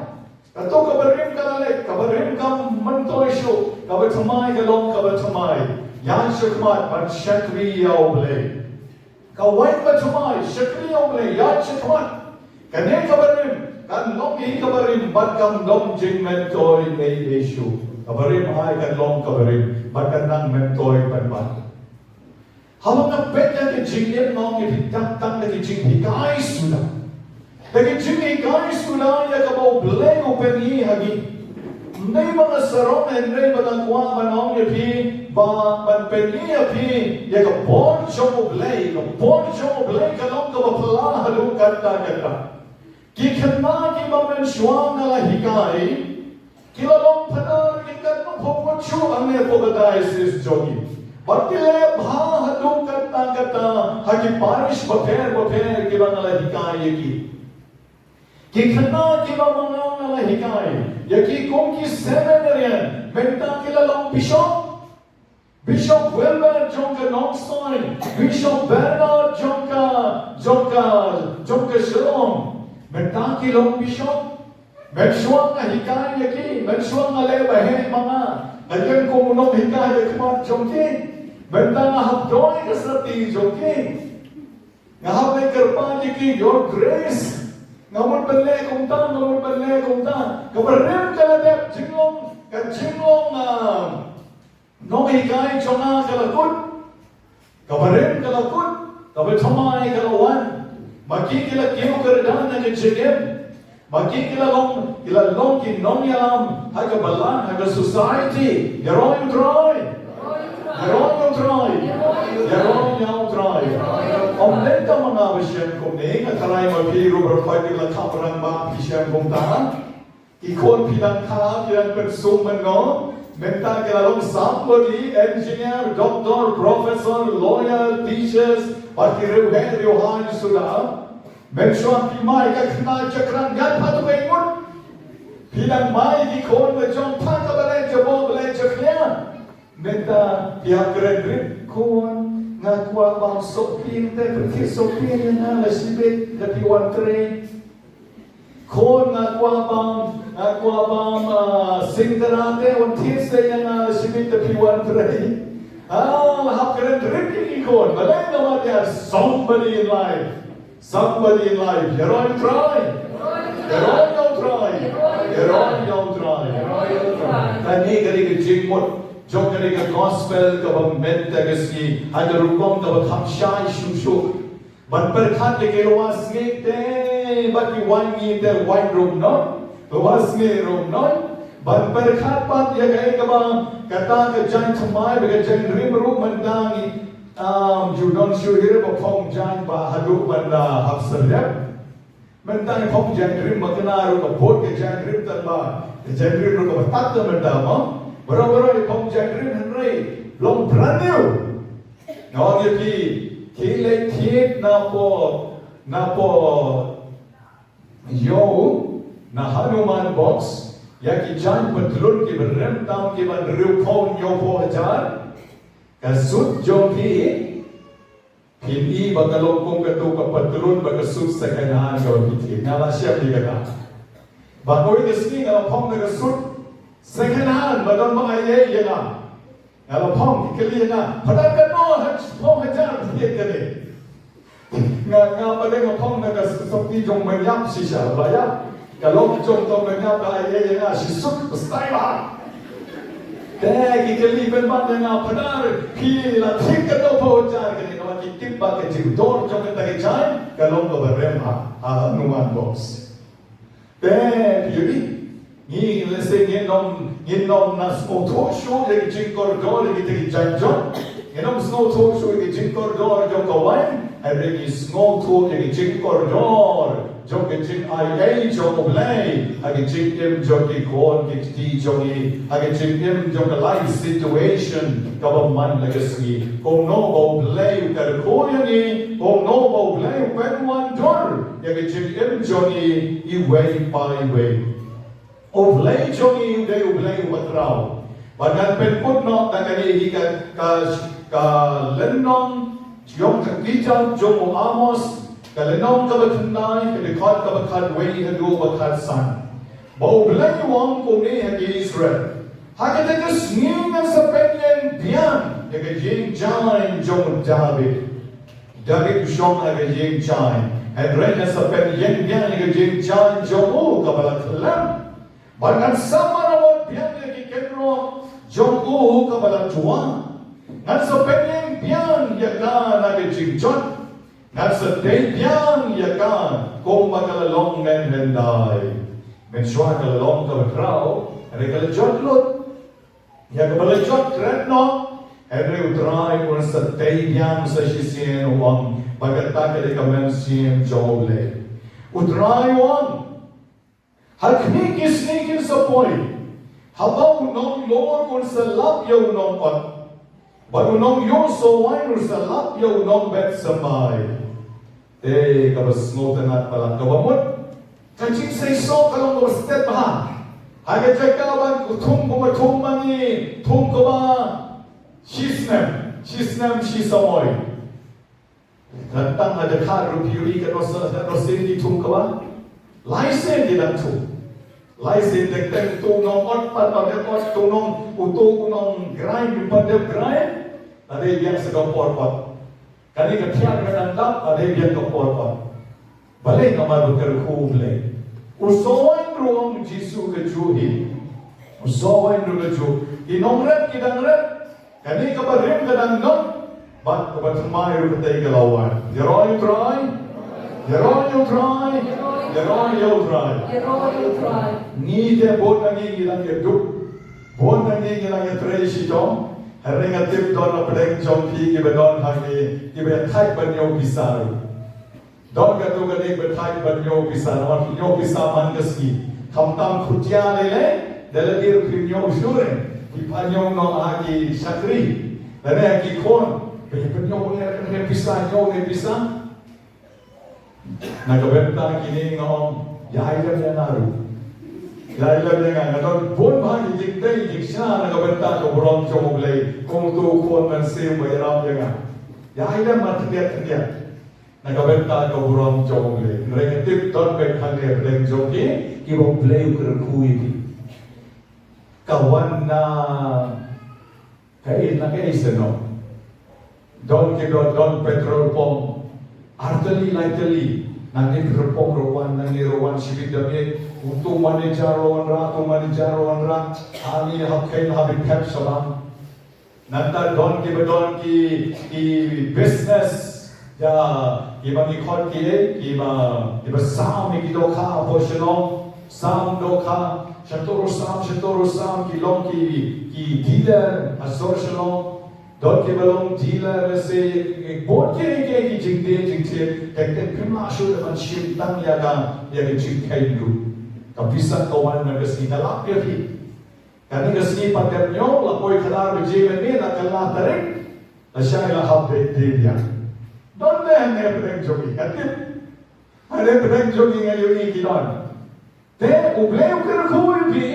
Kato kaba rim ka la leit, kaba rim kam myntoi shuh, kaba thymmai ka long kaba thymmai. Ïaid shakhmat ban shakri ïa U Blei. Ka waiñ ba thymmai, shakri ïa U Blei, ïaid shakhmat. Kane kaba rim kan long hi kaba rim bad kan long jingmyntoi ei ei shuh. Kaba rim ai kan long kaba rim bad kan nang myntoi pynban. Haba nga peit ïa ka jingim nga ong ïa phi tang tang da ka jinghikai suda. Da ka jinghikai suda ïa kaba U Blei u pyni ha ngi. Ym dei ba nga sarong hynrei ba nga kwah ban ong ïa phi ba ban pyni ïa phi ïa ka bor jong U Blei, ka bor jong U Blei ka long kaba phylla haduh katta katta. Ki khynnah kiba mynshuwa nga la hikai ki la long phadar ki katno phew ngut shuh hangne hapoh ka diocese jong ngi. Bad ki leh bha haduh katta katta ha ki parish bapher bapher kiba nga la hikai ïa ki. Ki khynnah kiba ma nga nga la hikai ïa ki kum ki seminarian mynta ki la long bishop. Bishop Wilbert jong ka Nongstoiñ, Bishop Bernard jong ka, jong ka, jong ka Shillong. Mynta ki long bishop. Mynshuwa nga hikai ïa ki, mynshuwa nga leh ba heh ma nga. Nga ïeng kum u nonghikai ha khmat jong ki. Mynta nga hap doi ka sati jong ki. Nga hap leh kyrpad ïa ki, Your Grace. Nga mut ban leh kumta, nga mut ban leh kumta. Kaba rim ka la dep jinglong, ka jinglong, ah, nonghikai jong nga ka la kut. Kaba rim ka la kut. Kaba thymmai ka la wan. Ma ki ki la kiew kyrdan ha ka jingim. Ma ki ki la long, ki la long ki nongïalam ha ka balang, ha ka society. Ïaroh ïa U Trai. Ïaroh ïa U Trai. Ïaroh ïa U Trai. Ym dei tang ma nga ba shem kumne, nga tharai ma phi ruh baroh phi la kham rangbah phi shem kumta. Ki khun phi dang kha, phi dang pynsum mynnor. Mynta ki la long somebody, engineer, doctor, professor, lawyer, teachers, bad ki riewheh riewhaiñ suda. Mynshuwa phi mai ka khynnah jakhrang ïa phi tu ka ngut. Phi dang mai ki khun ka jong pha kaba leh jaboh ba leh jakhlia. Mynta phi hap kren rit, khun nga kwah bam sohpin te, pyrkhat sohpin ïa nga la shibit da phi wan trei. Khun nga kwah bam, nga kwah bam, ah, singkara te, wan thied se ïa nga la shibit da phi wan trei. Ah, la hap kren rit ïa ki khun, balei nga wan ïa somebody in life. Somebody in life, ïaroh ïa U Trai. Ïaroh ïa U Trai. Ïaroh ïa U Trai. Kane ka dei ka jingmut jong kane ka gospel kaba mynta ka sngi, ha ka rukom kaba kham shai shuh shuh. Ban pyrkhat ïa ki lywa sngi te, bad ki waiñ ngi te waiñ ruh noh. Lywa sngi ruh noh. Ban pyrkhat pat ïa kaei kaba kata ka jaiñ thymmai bad ka jaiñ rim ruh mynta ngi, um, ju don shuh hi ruh ba phong jaiñ ba haduh ban da hap syrep. Mynta ngi phong jaiñ rim ba kane ruh ka bud ka jaiñ rim tang ba ka jaiñ rim ruh kaba tad te mynta mo. Baroh baroh ngi phong jaiñ rim hynrei long brand new. Nga ong ïa phi, ki leit thied na pdeng, na pdeng ïew, na Hanuman Box, ïa ki jaiñ patlun kiba rem tam kiba hynriewphew hynñiewphew hajar. Ka suit jong phi, phin i ba ka long kum kato ka patlun bad ka suit second hand kaba phi thied. Nga la shem ïa kata. Bad kawei ka sngi nga la phong da ka suit second hand ba don ba ai ei ïa nga. Nga la phong, ki kylli ïa nga, phadar katno, hynñiewphew hajar phi thied kane. Nga, nga pat nga phong na ka sopti jong Manyap shisha, ba ïa ka lok jong ka Manyap ka ai ei ïa nga shi suit ba style bha. Te ki kylli pynban ïa nga, phadar phi la thied katno phew hajar kane, namar ki tip ba ka jingdor jong kata ka jaiñ ka long kaba rem ha, ha Hanuman Box. Te phi ïohi, ngi lehse ngin ym, ngin ym nang sngewthuh shuh ïa ki jingkordor ïa kita ki jaiñ jong. Ngin ym sngewthuh shuh ïa ki jingkordor jong ka waiñ, hynrei ngi sngewthuh ïa ki jingkordor jong ka jingai ei jong U Blei ha ka jingim jong ki khun ki kti jong ngi, ha ka jingim jong ka life situation kaba man la ka sngi. Kumno ba U Blei u kyrkhu ïa ngi, kumno ba U Blei u pynwandur ïa ka jingim jong ngi iwei pa iwei. U Blei jong ngi u dei U Blei uba khraw. Bad ngan pynkut noh da kane hi ka, ka, ka lynnong jong ka kitab jong u Amos, ka lynnong kaba khyndai, ka dkhot kaba khatwei haduh ba khatsan. Ba U Blei u ong kumne ha ki Israel: Ha kata ka sngi ngan sa pynïeng biang ïa ka ïing jaiñ jong u David. David u shong ha ka ïing jaiñ. Hynrei ngan sa pynïeng biang ïa ka ïing jaiñ jong u kaba la khlem. Bad ngan sa mad awad biang ïa ki kynroh jong u kaba la duwai. Ngan sa pynïeng biang ïa ka na ka jingjot. Ngan sa tei biang ïa ka kumba ka la long mynhyndai. Mynshuwa ka la long kaba khraw, hynrei ka la jot lut. Ïa kaba la jot kren noh, hynrei U Trai un sa tei biang sa shisien, u ong, bad kata ka dei ka mynsiem jong U Blei. U Trai u ong, ha kine ki sngi kin sa poi, haba u nonglor un sa lap ïa u nongot, bad u nongïoh soh waiñ un sa lap ïa u nongbet symbai. Te kaba sngewtynnat palat, kaba mut ka jingseisoh ka long kaba stet bha. Ha ka jaka ban thung kumba thung ma ngi, thung kumba shi snem, shi snem shi samoi. Ka tang ha jaka ruh phi ïohi katno sa, katno sien ki thung kaba, lai sien ki dang thung. Lai sien teng teng, uto u nongot pat, pat dei ot, uto u nong, uto u nonggrind pat dei grind. Lada dei biang sa ka por pat. Kane ka thiar ka dang dap, lada dei biang ka por pat. Balei? Namar ba kyrkhu U Blei. U soh waiñ ruh, ong Jisu, kajuh hi. U soh waiñ ruh kajuh. Ki nongret ki dang ret. Kane kaba rim ka dang don. Bad kaba thymmai ruh katei ka la wan. Ïaroh ïa U Trai. Ïaroh ïa U Trai. Ïaroh ïa U Trai. Ïaroh ïa U Trai. Ngi te bun na ngi ngi dang ïa duk. Bun na ngi ngi dang ïa trei shitom. Hynrei nga tip don na pdeng jong phi kiba don hangne kiba ïa thait ban ñiew pisa ruh. Don katto katne ba thait ban ñiew pisa, namar phi ñiew pisa man ka sngi. Khamtam khutia lei lei, da lade ruh phi ñiew shuh re, phi pynñiew noh ha ki shakri, lane ha ki khun, phi pynñiew ne pisa, ñiew ne pisa. Na ka bynta kine nga ong, ïa ai lem ïa nga ruh. Ïa ai lem ïa nga, nga don bun bha ki jingtei jingshna na ka bynta ka burom jong U Blei, kum uto u khun mynsiem ba ïarap ïa nga. Ïa ai lem ma khyndiat khyndiat. Na ka bynta ka burom jong U Blei. Hynrei nga tip don beit hangne hapdeng jong phi kiba U Blei u kyrkhu ïa phi. Ka wan na kaei na kaei seh noh. Don ki don, don petrol pump. Ar tylli lai tylli. Nangne petrol pump ruh wan, nangne ruh wan, shibit da miet. Uto u manager ruh wanrah, uto u manager ruh wanrah. Ani hap khein hap pep shabar. Nangta don kiba don ki, ki business, ïa, kiba ngi khot ki, kiba, kiba sam ïa ki dohkha hapoh Shillong, sam dohkha, shano ruh sam, shano ruh sam, ki long ki, ki dealer ha sor Shillong. Don kiba long dealer, lehse, bun kiei kiei ki jingthied jingthied, teng teng phim lah shuh ban shim tang ïa ka, ïa ka jingkheiñ ruh. Ka pisa ka wan na ka sngi, ka lap ïa phi. Kane ka sngi pat dep ñiew, la poi khadar baje mynne, la kylla tarik, la shai la hap beit biang. Don ne hangne hapdeng jong ngi, nga tip. Hangne hapdeng jong ngi nga ïohi ki don. Te U Blei u kyrkhu ïa phi.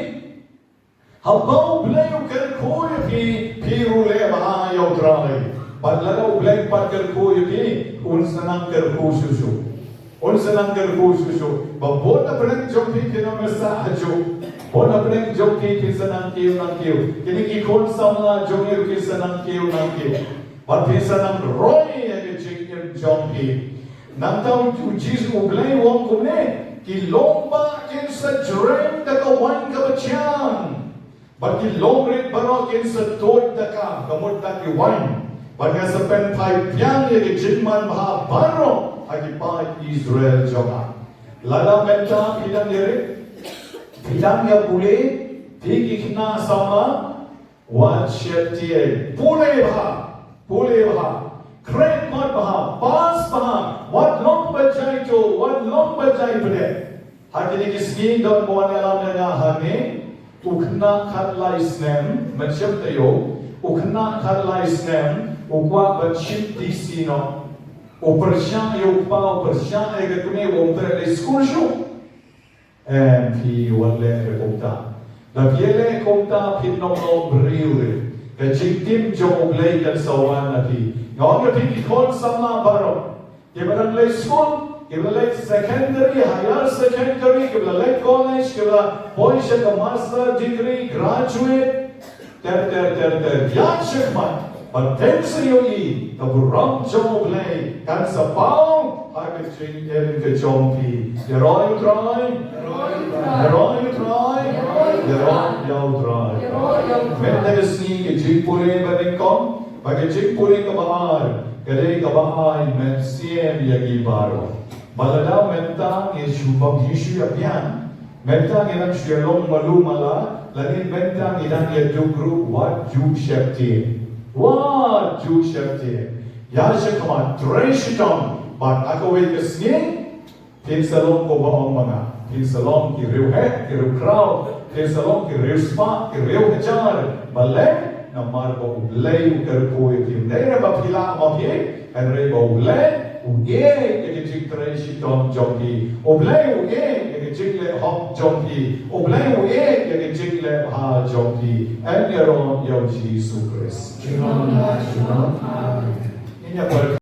Haba U Blei u kyrkhu ïa phi, phi ruh leh bha ïa U Trai. Bad lada U Blei pat kyrkhu ïa phi, un sa nang kyrkhu shuh shuh. Un sa nang kyrkhu shuh shuh. Ba bun na pdeng jong phi kin ym ïasah hajuh. Bun na pdeng jong phi kin sa nang kiew nang kiew. Kine ki khun samla jong ngi ruh kin sa nang kiew nang kiew. Bad phin sa nang roi ïa ka jingim jong phi. Nangta U Jisu U Blei u ong kumne, ki long bah kin sa jreng da ka waiñ kaba thiang. Bad ki longrit baroh kin sa tuid da ka, ka mut da ki waiñ. Bad nga sa pynphai biang ïa ki jingman bha baroh ha ki paid Israel jong nga. Lada mynta phi dang ïa rit, phi dang ïa pule, phi ki khynnah samla, wat sheptieng, pule bha, pule bha, khreh kot bha, pass bha, wat long ba jai to, wat long ba jai pdeng. Ha kine ki sngi don ba wan ïalam ïa nga hangne, u khynnah khatlai snem, mynshem taïew, u khynnah khatlai snem, u kwah ban shim tisi noh. U pyrshah ïa u kpa, u pyrshah ïa ka kmie, u ym treh leit skul shuh. Em, phi wan leh ïa kumta. Lada phi ïaleh kumta phin ym long briew ruh. Ka jingtim jong U Blei kan sa wan na phi. Nga ong ïa phi ki khun samla baroh, kiba dang leit skul, kiba leit secondary, higher secondary, kiba leit college, kiba poi sha ka master degree, graduate, ter ter ter ter, ïaid shakhmat bad phin sa ïohi ka burom jong U Blei kan sa paw ha ka jingim ka jong phi. Ïaroh ïa U Trai. Ïaroh ïa U Trai. Ïaroh ïa U Trai. Mynta ka sngi ka jingpule banyngkong, bad ka jingpule kaba ar ka dei kaba ai mynsiem ïa ngi baroh. Bad lada mynta ngi shu bam, ngi shu ïa biang, mynta ngi dang shu ïa long malu mala, lane mynta ngi dang ïa duk ruh, wat ju sheptieng. Wat ju sheptieng. Ïa shakhmat, trei shitom, bad ha kawei ka sngi phin sa long kumba ong ma nga. Phin sa long ki riewheh, ki riewkhraw, phin sa long ki riewspah, ki riewhajar. Balei? Namar ba U Blei u kyrkhu ïa phi. Ym dei ba phi lah ma phi, hynrei ba U Blei u ïeit ïa ka jingtrei shitom jong phi. U Blei u ïeit ïa ka jingleh hok jong phi. U Blei u ïeit ïa ka jingleh bha jong phi. Yn ïaroh ïa U Jisu Khrist. Amen. Ngin ïa poi.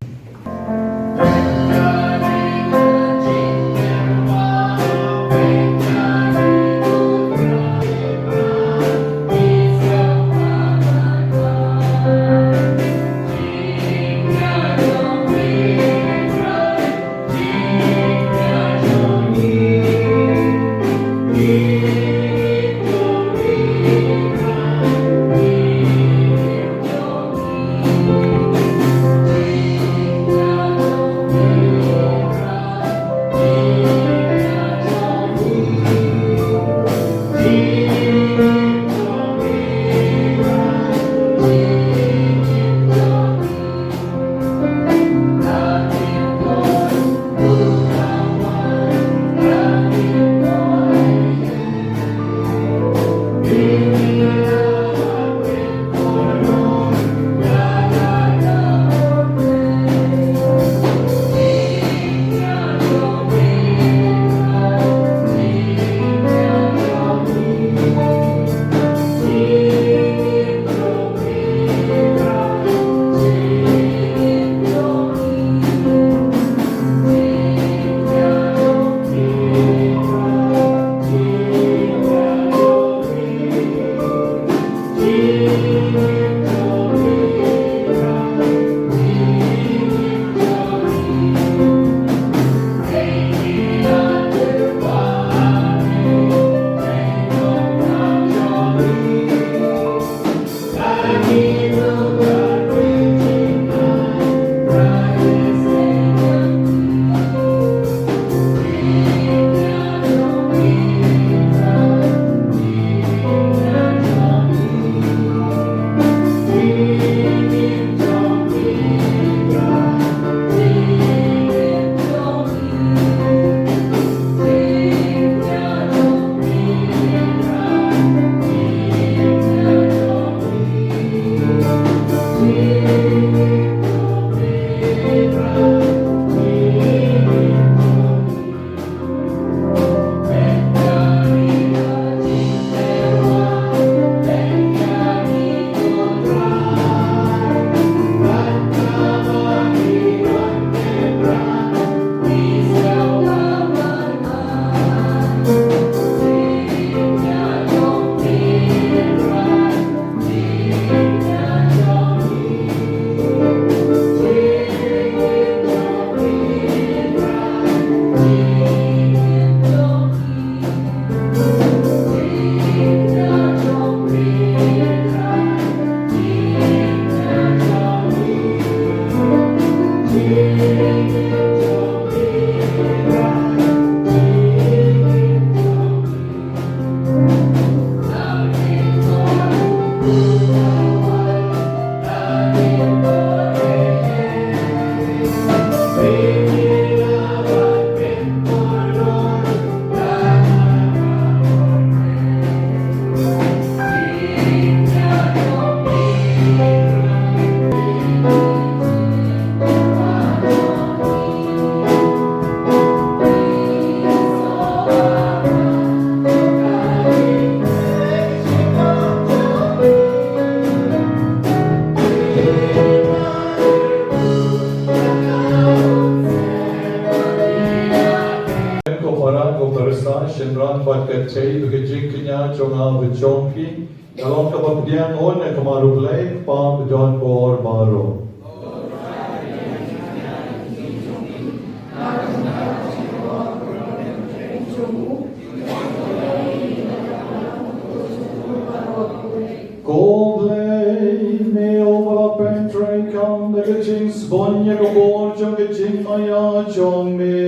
Sa ïa ka jingkñia jong nga bad jong phi ka long kaba pdiang hok na ka mar U Blei, Kpa ba don bor baroh. Ko Blei, me uba la pyntreikam da ka jingsbun ïa ka bor jong ka jingmaïa jong me.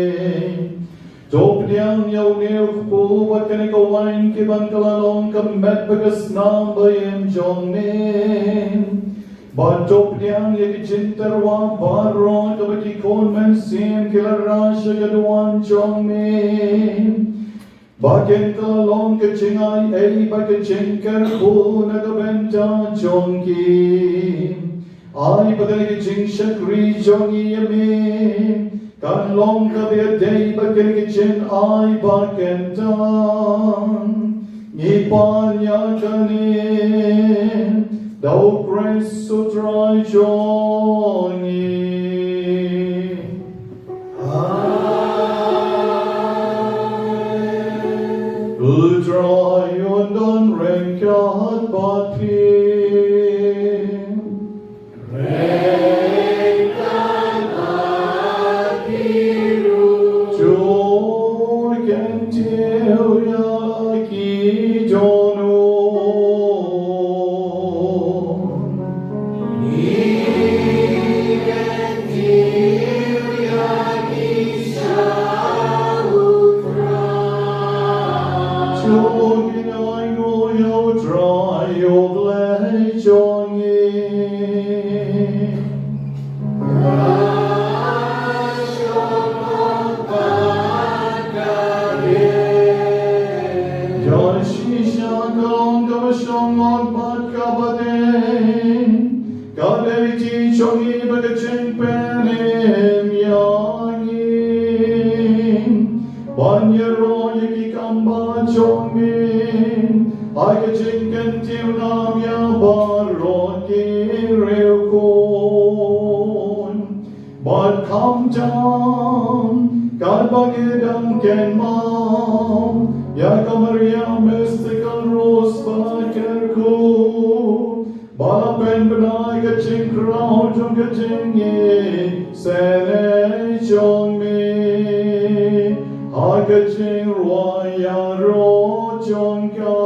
To pdiang ïa une u kpu bad kane ka wain, ki ban kylla long ka met bad ka snam ba im jong me. Bad to pdiang ïa ki jingtyrwa baroh kaba ki khun mynsiem ki la rah sha ka duwan jong me. Ba kin kylla long ka jingaiei bad ka jingkyrkhu na ka bynta jong ki. Ai ba kane ka jingshakri jong ngi ïa me kan long kaba ïadei bad kane ka jingai ba kyntang. Ngi pan ïa kane da U Khrist U Trai jong ngi. Amen. U Trai un don ryngkat bad phi. Ryngkat bad phi ruh. To kyntiew ïa la ki dohnud. Ka dei ka jingpynim ïa ngi ban ïaroh ïa ki kam ba jong me ha ka jingkyntiew nam ïa baroh ki riewkhuid. Bad khamtam katba ngi dang kynmaw ïa ka Maria Mystical Rose ba kyrkhu, ba la pynbna ïa ka jingkhraw jong ka jingisynei jong me ha ka jingrwai ïaroh jong ka.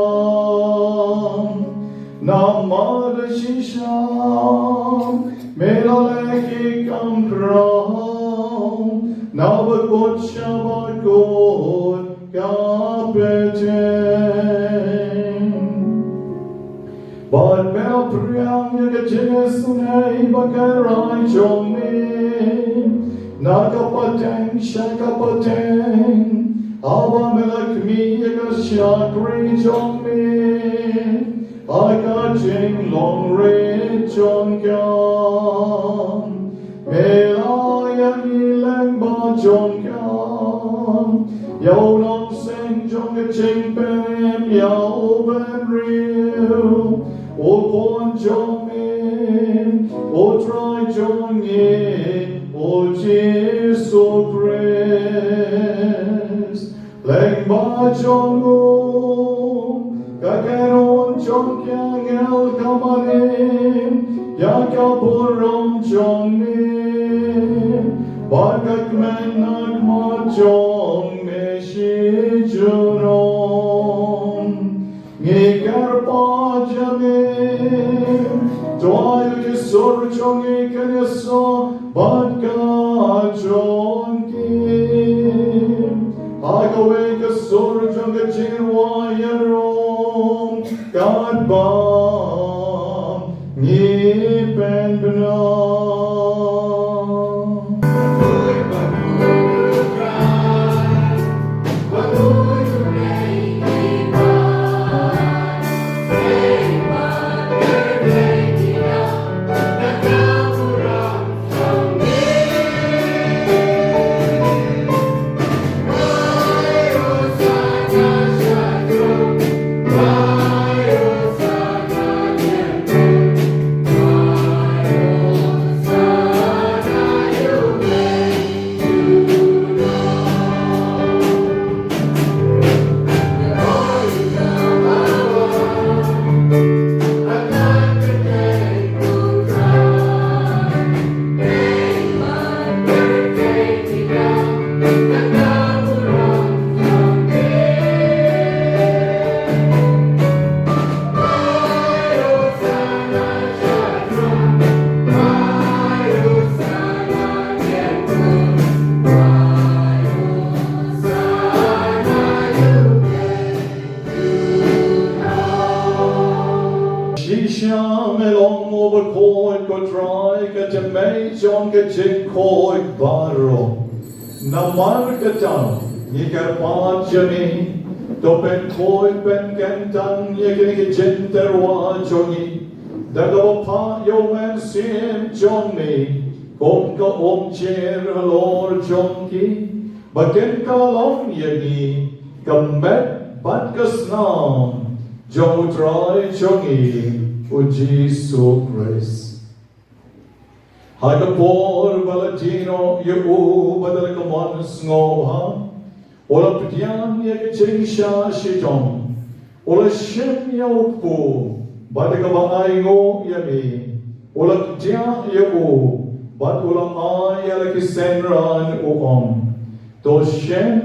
Namar shisha me la leh ki kam khraw, na bakut sha bakut ka bteng. Bad me la phriang ïa ka jingisynei ba kynrad jong me na ka pateng sha ka pateng, haba me la khmih ïa ka shakri jong me ha ka jinglongrit jong ka. Me la ïa ngi lyngba jong ka, ïa u nongseng jong ka jingpynim ïa u bynriew, u Khun jong me, u Trai jong ngi, u Jisu Khrist. Lyngba jong u ka kynhun jong ki angel ka manim ïa ka burom jong me, bad ka kmen na khmat jong me shi junom. Ngi kyrpad ïa me, to ai ïa ki sur jong ngi kin ïasoh bad ka jong ki ha kawei ka sur jong ka jingrwai ïaroh katba ngi pynbna. Ïa me long u bakhuid ko Trai, ka jingmut jong ka jingkhuid baroh. Namar kata ngi kyrpad ïa me, to pynkhuid pynkyntang ïa kine ki jingtyrwa jong ngi da kaba phah ïa u Mynsiem jong me kum ka umjer halor jong ki, ba kin long ïa ngi ka met bad ka snam jong u Trai jong ngi u Jisu Khrist. Ha ka por ba la die noh ïa u bad da la ka mon sngewbha, u la pdiang ïa ka jingshah shitom, u la shim ïa u kpu bad da kaba ainguh ïa me, u la kdiah ïa u bad u la ai ïa la ki synran, u ong, to shem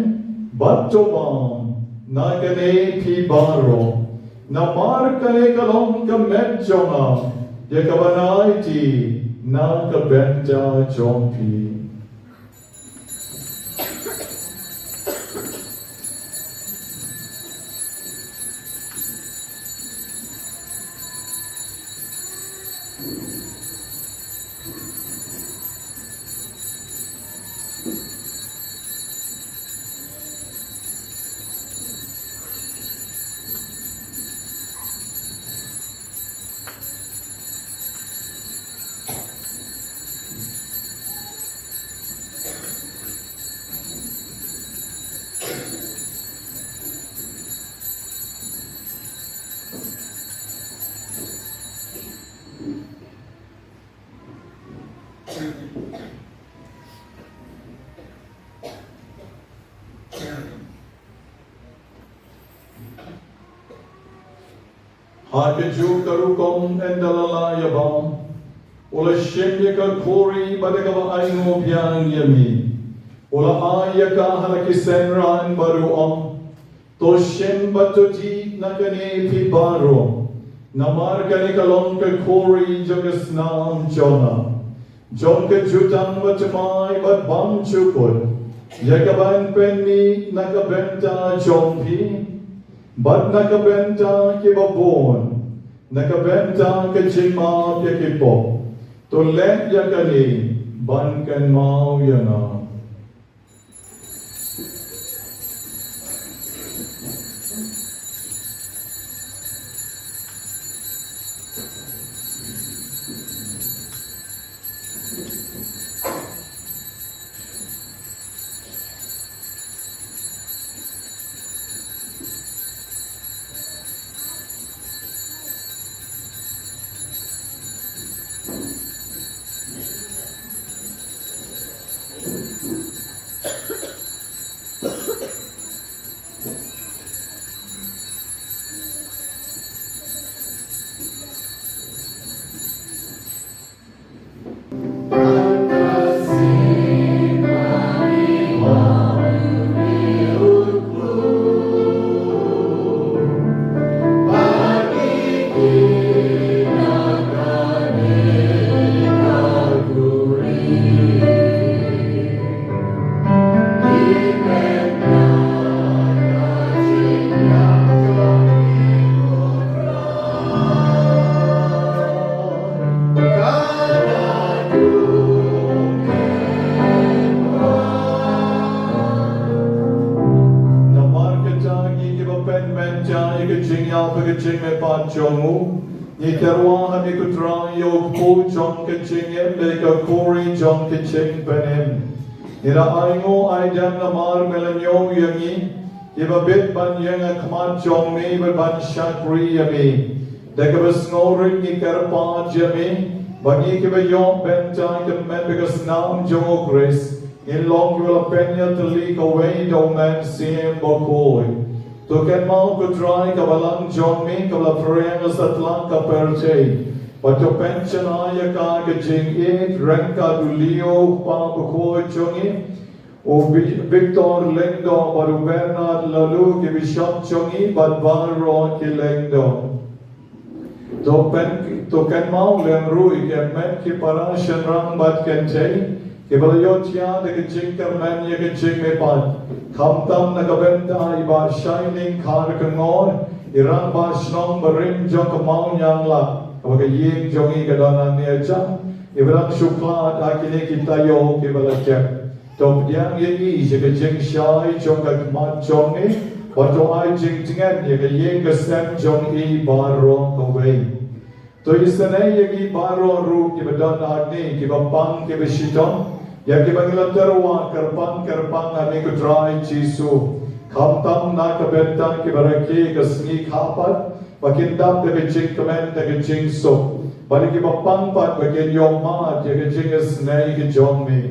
bad to bam na kane phi baroh, namar kane ka long ka met jong nga, ïa kaba ngan aiti na ka bynta jong phi. Ha kajuh ka rukom ynda la lah ïa bam, u la shim ïa ka khuri bad da kaba ainguh biang ïa me, u la ai ïa ka ha la ki synran bad u ong, to shem bad to dih na kane phi baroh, namar kane ka long ka khuri jong ka snam jong nga, jong ka jutang bathymmai bad bymjukut, ïa kaban pynmih na ka bynta jong phi bad na ka bynta kiba bun, na ka bynta ka jingmap ïa ki pop. To leh ïa kane ban kynmaw ïa nga. Namar kata ngi kiba pynmynta ïa ka jingïap bad ka jingmihpat jong u, ngi tyrwa ha me ko Trai ïa u kpu jong ka jingim bad ïa ka khuri jong ka jingpynim. Ngi la ainguh aidem namar me la ñiew ïa ngi kiba bit ban ïeng ha khmat jong me bad ban shakri ïa me. Da kaba sngewrit ngi kyrpad ïa me ba ngi kiba ïoh bynta ïa ka met bad ka snam jong u Khrist, ngin long kiba la pynïatylli kawei da u Mynsiem Bakhuid. To kynmaw ko Trai ka balang jong me kaba la pyrshang ha satlak ka pyrthei, bad to pynshai ïa ka ha ka jingïeit ryngkat u Leo u kpa bakhuid jong ngi, u Bi-, Victor Lyngdoh bad u Bernard Laloo ki bishop jong ngi bad baroh ki lyngdoh. To pyn-, to kynmaw lem ruh ïa ki hynmen ki para shynrang bad kynthei kiba la ïoh thiah da ka jingkyrmen ïa ka jingmihpat, khamtam na ka bynta i Bah Shining Kharkongor, i Rangbah Shnong barim jong ka Mawnianglah, Kaba ka ïing jong ngi ka don hangne, A Trai, ngi ba dang shu khlad ha kine ki taïew kiba la jep. To pdiang ïa ngi sha ka jingshai jong ka khmat jong ngi, bad to ai jingtngen ïa ka ïing ka sem jong ngi baroh kawei. To isynei ïa ngi baroh ruh kiba don hangne, kiba pang kiba shitom, ïa kiba ngi la tyrwa kyrpang kyrpang, A Trai Jisu. Khamtam na ka bynta kiba rakhe ka sngi khapat, ba kin dap da ka jingkmen da ka jingsuk, bad ïa kiba pang pat ba kin ïoh mad ïa ka jingisynei ka jong me.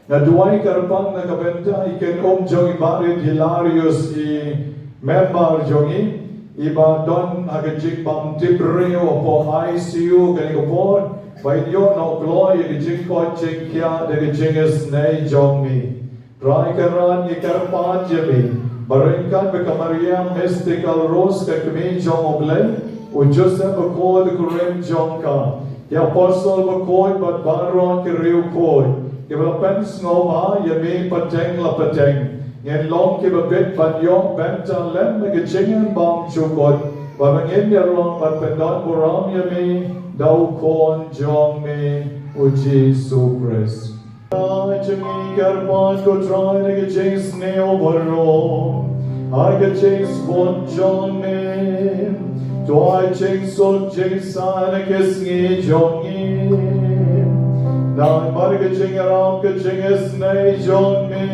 Nga duwai kyrpang na ka bynta i kynum jong i Barit Hilarius, i member jong ngi, iba don ha ka jingbymtip briew hapoh I C U kane ka por, ba in ïoh noh kloi ïa ka jingkoit jingkhiah da ka jingisynei jong me. Trai Kynrad, ngi kyrpad ïa me ba ryngkat bad ka Mariam Mystical Rose, ka kmie jong U Blei, u Joseph bakhuid, u kurim jong ka, ki apostol bakhuid bad baroh ki riewkhuid kiba la pynsngewbha ïa me pateng la pateng, ngin long kiba bit ban ïoh bynta lem na ka jingim bymjukut, ba ngin ïaroh bad pyndonburom ïa me da u Khun jong me, U Jisu Khrist. Ai jong ngi, kyrpad ko Trai na ka jingsniew baroh, ha ka jingsbun jong me, to ai jingsuk jingsain ha ka sngi jong ngi. Namar ka jingïarap ka jingisynei jong me,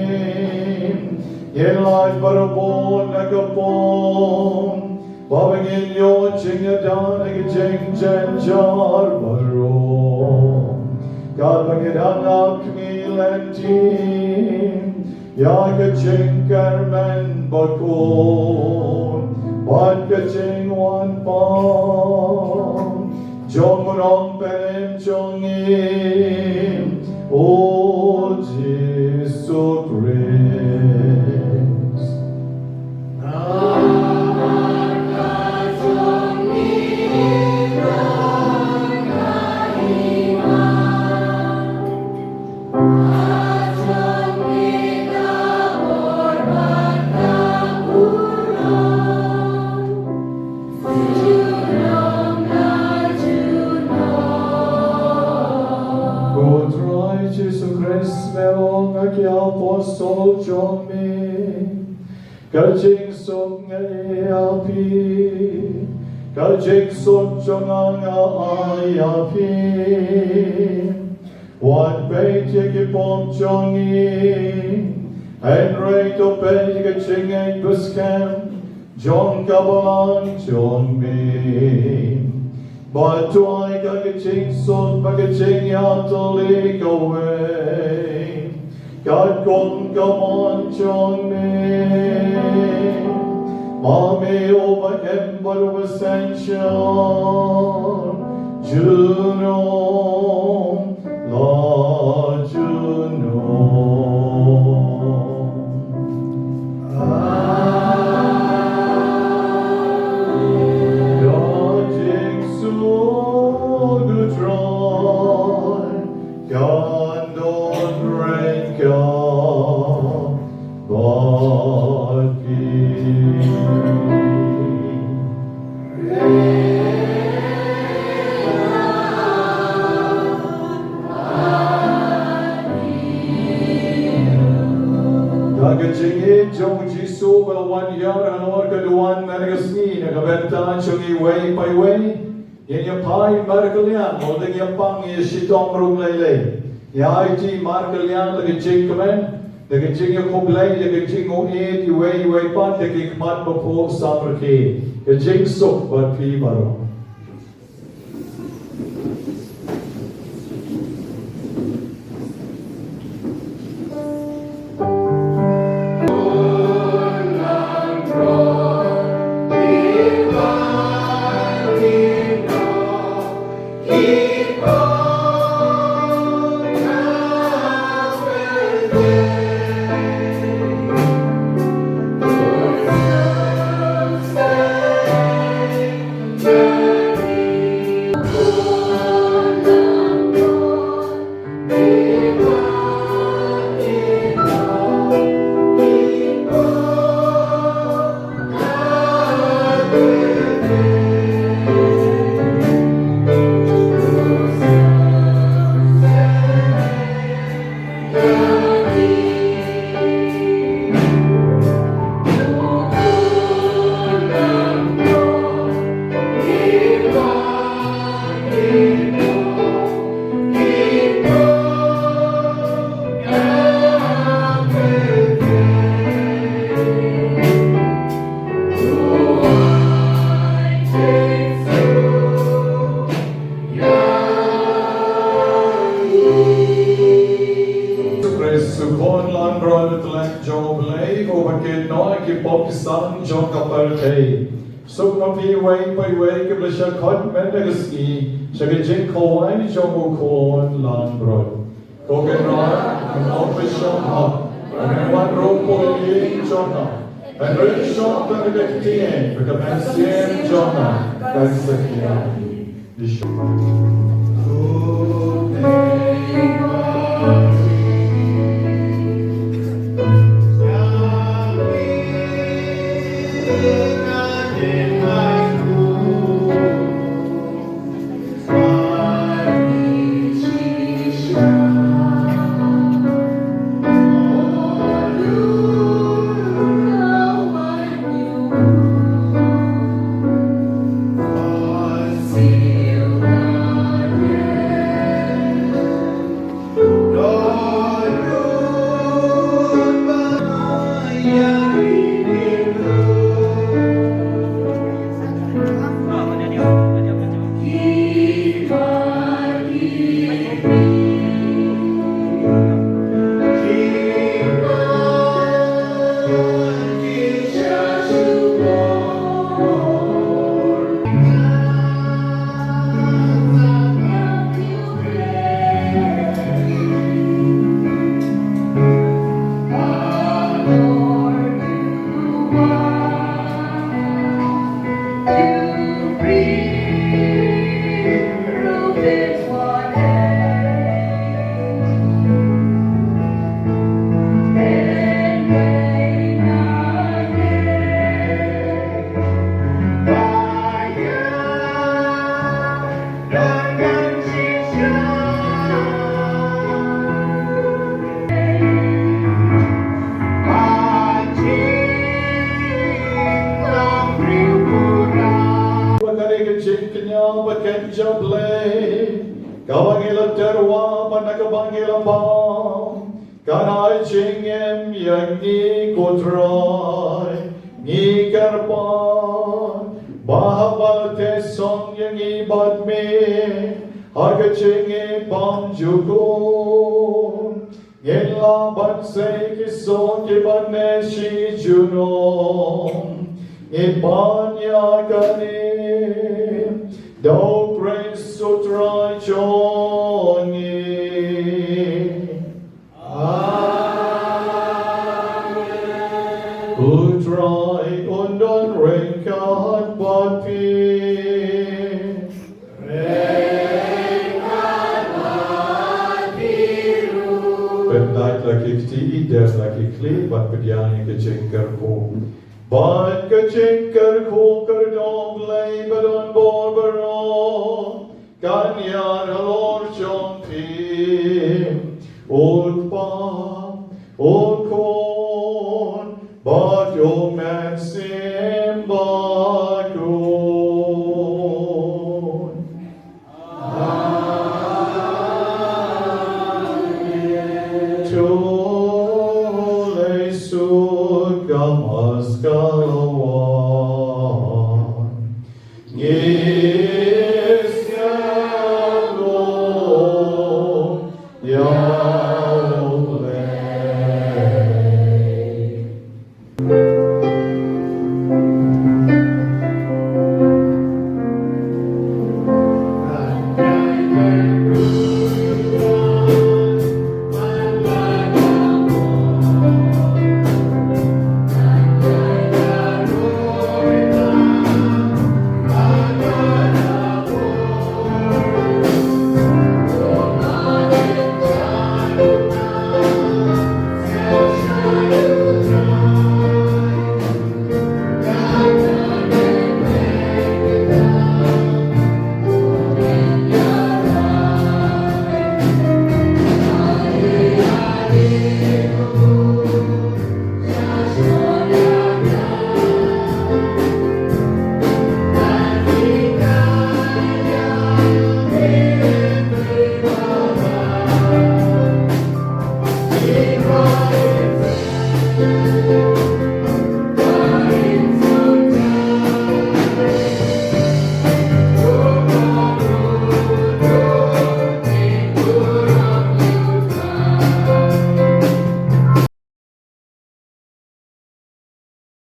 ngin lait barabor na ka pop, ba ngin ïoh jingïada na ka jingjynjar baroh, katba ngi dang ap khmih lynti ïa ka jingkyrmen bakhuid bad ka jingwan pat jong U Nongpynim jong ngi, U Jisu Khrist. Ko Trai Jisu Khrist, me ong ha ki apostol jong me, ka jingsuk nga ai ïa phi, ka jingsuk jong nga nga ai ïa phi. Wat peit ïa ki pop jong ngi, hynrei to peit ïa ka jingngeit bskhem jong ka balang jong me. Bad to ai ka, ka jingsuk bad ka jingïatylli kawei, katkum ka mon jong me. Ma me uba im bad uba synshar, junom la junom. Ka jingsuk U Trai kan don ryngkat bad phi. Da ka jingïeit jong U Jisu ba la wan hiar halor ka duwan mynne ka sngi, na ka bynta jong ngi iwei pa iwei, ngin ïa phai markylliang, ym dei ngin ïa pang, ngin ïa shitom ruh lei lei. Ïa aiti markylliang da ka jingkmen, da ka jingïakhublei, da ka jingïeit iwei iwei pat da ki khmat baphuh samrkhie. Ka jingsuk bad phi baroh. Ki noh ki pop ki sam jong ka pyrthei. Suk ma phi iwei pa iwei kiba la shah khot mynta ka sngi sha ka jingkhawai jong u Khun langbrot. Ko Kynrad, nga ong ba shong noh, ba men wan ruh pule jong nga. Hynrei shong tang da ka ktien, ba ka mynsiem jong nga kan sa khia. Ba ka dei ka jingkñia ba kynja Blei, kaba ngi la tyrwa bad na kaba ngi la bam, kan ai jingim ïa ngi, ko Trai. Ngi kyrpad ba haba la theh song ïa ngi bad me ha ka jingim bymjukut, ngin lah ban sei ki song kiba neh shi junom. Ngi pan ïa kane da u Khrist u Trai jong ngi. Amen. U Trai un don ryngkat bad phi. Ryngkat bad phi ruh. Pyndait la ki kti, dep la ki khlieh, bad pdiang ïa ka jingkyrkhu. Bad ka jingkyrkhu kyrdoh Blei ba don bor baroh kan ïaid halor jong phi, U Kpa, U Khun, bad U Mynsiem Bakhuid. Amen. To leit suk ka Mass ka la wan. Ngi skhem ïa U Blei.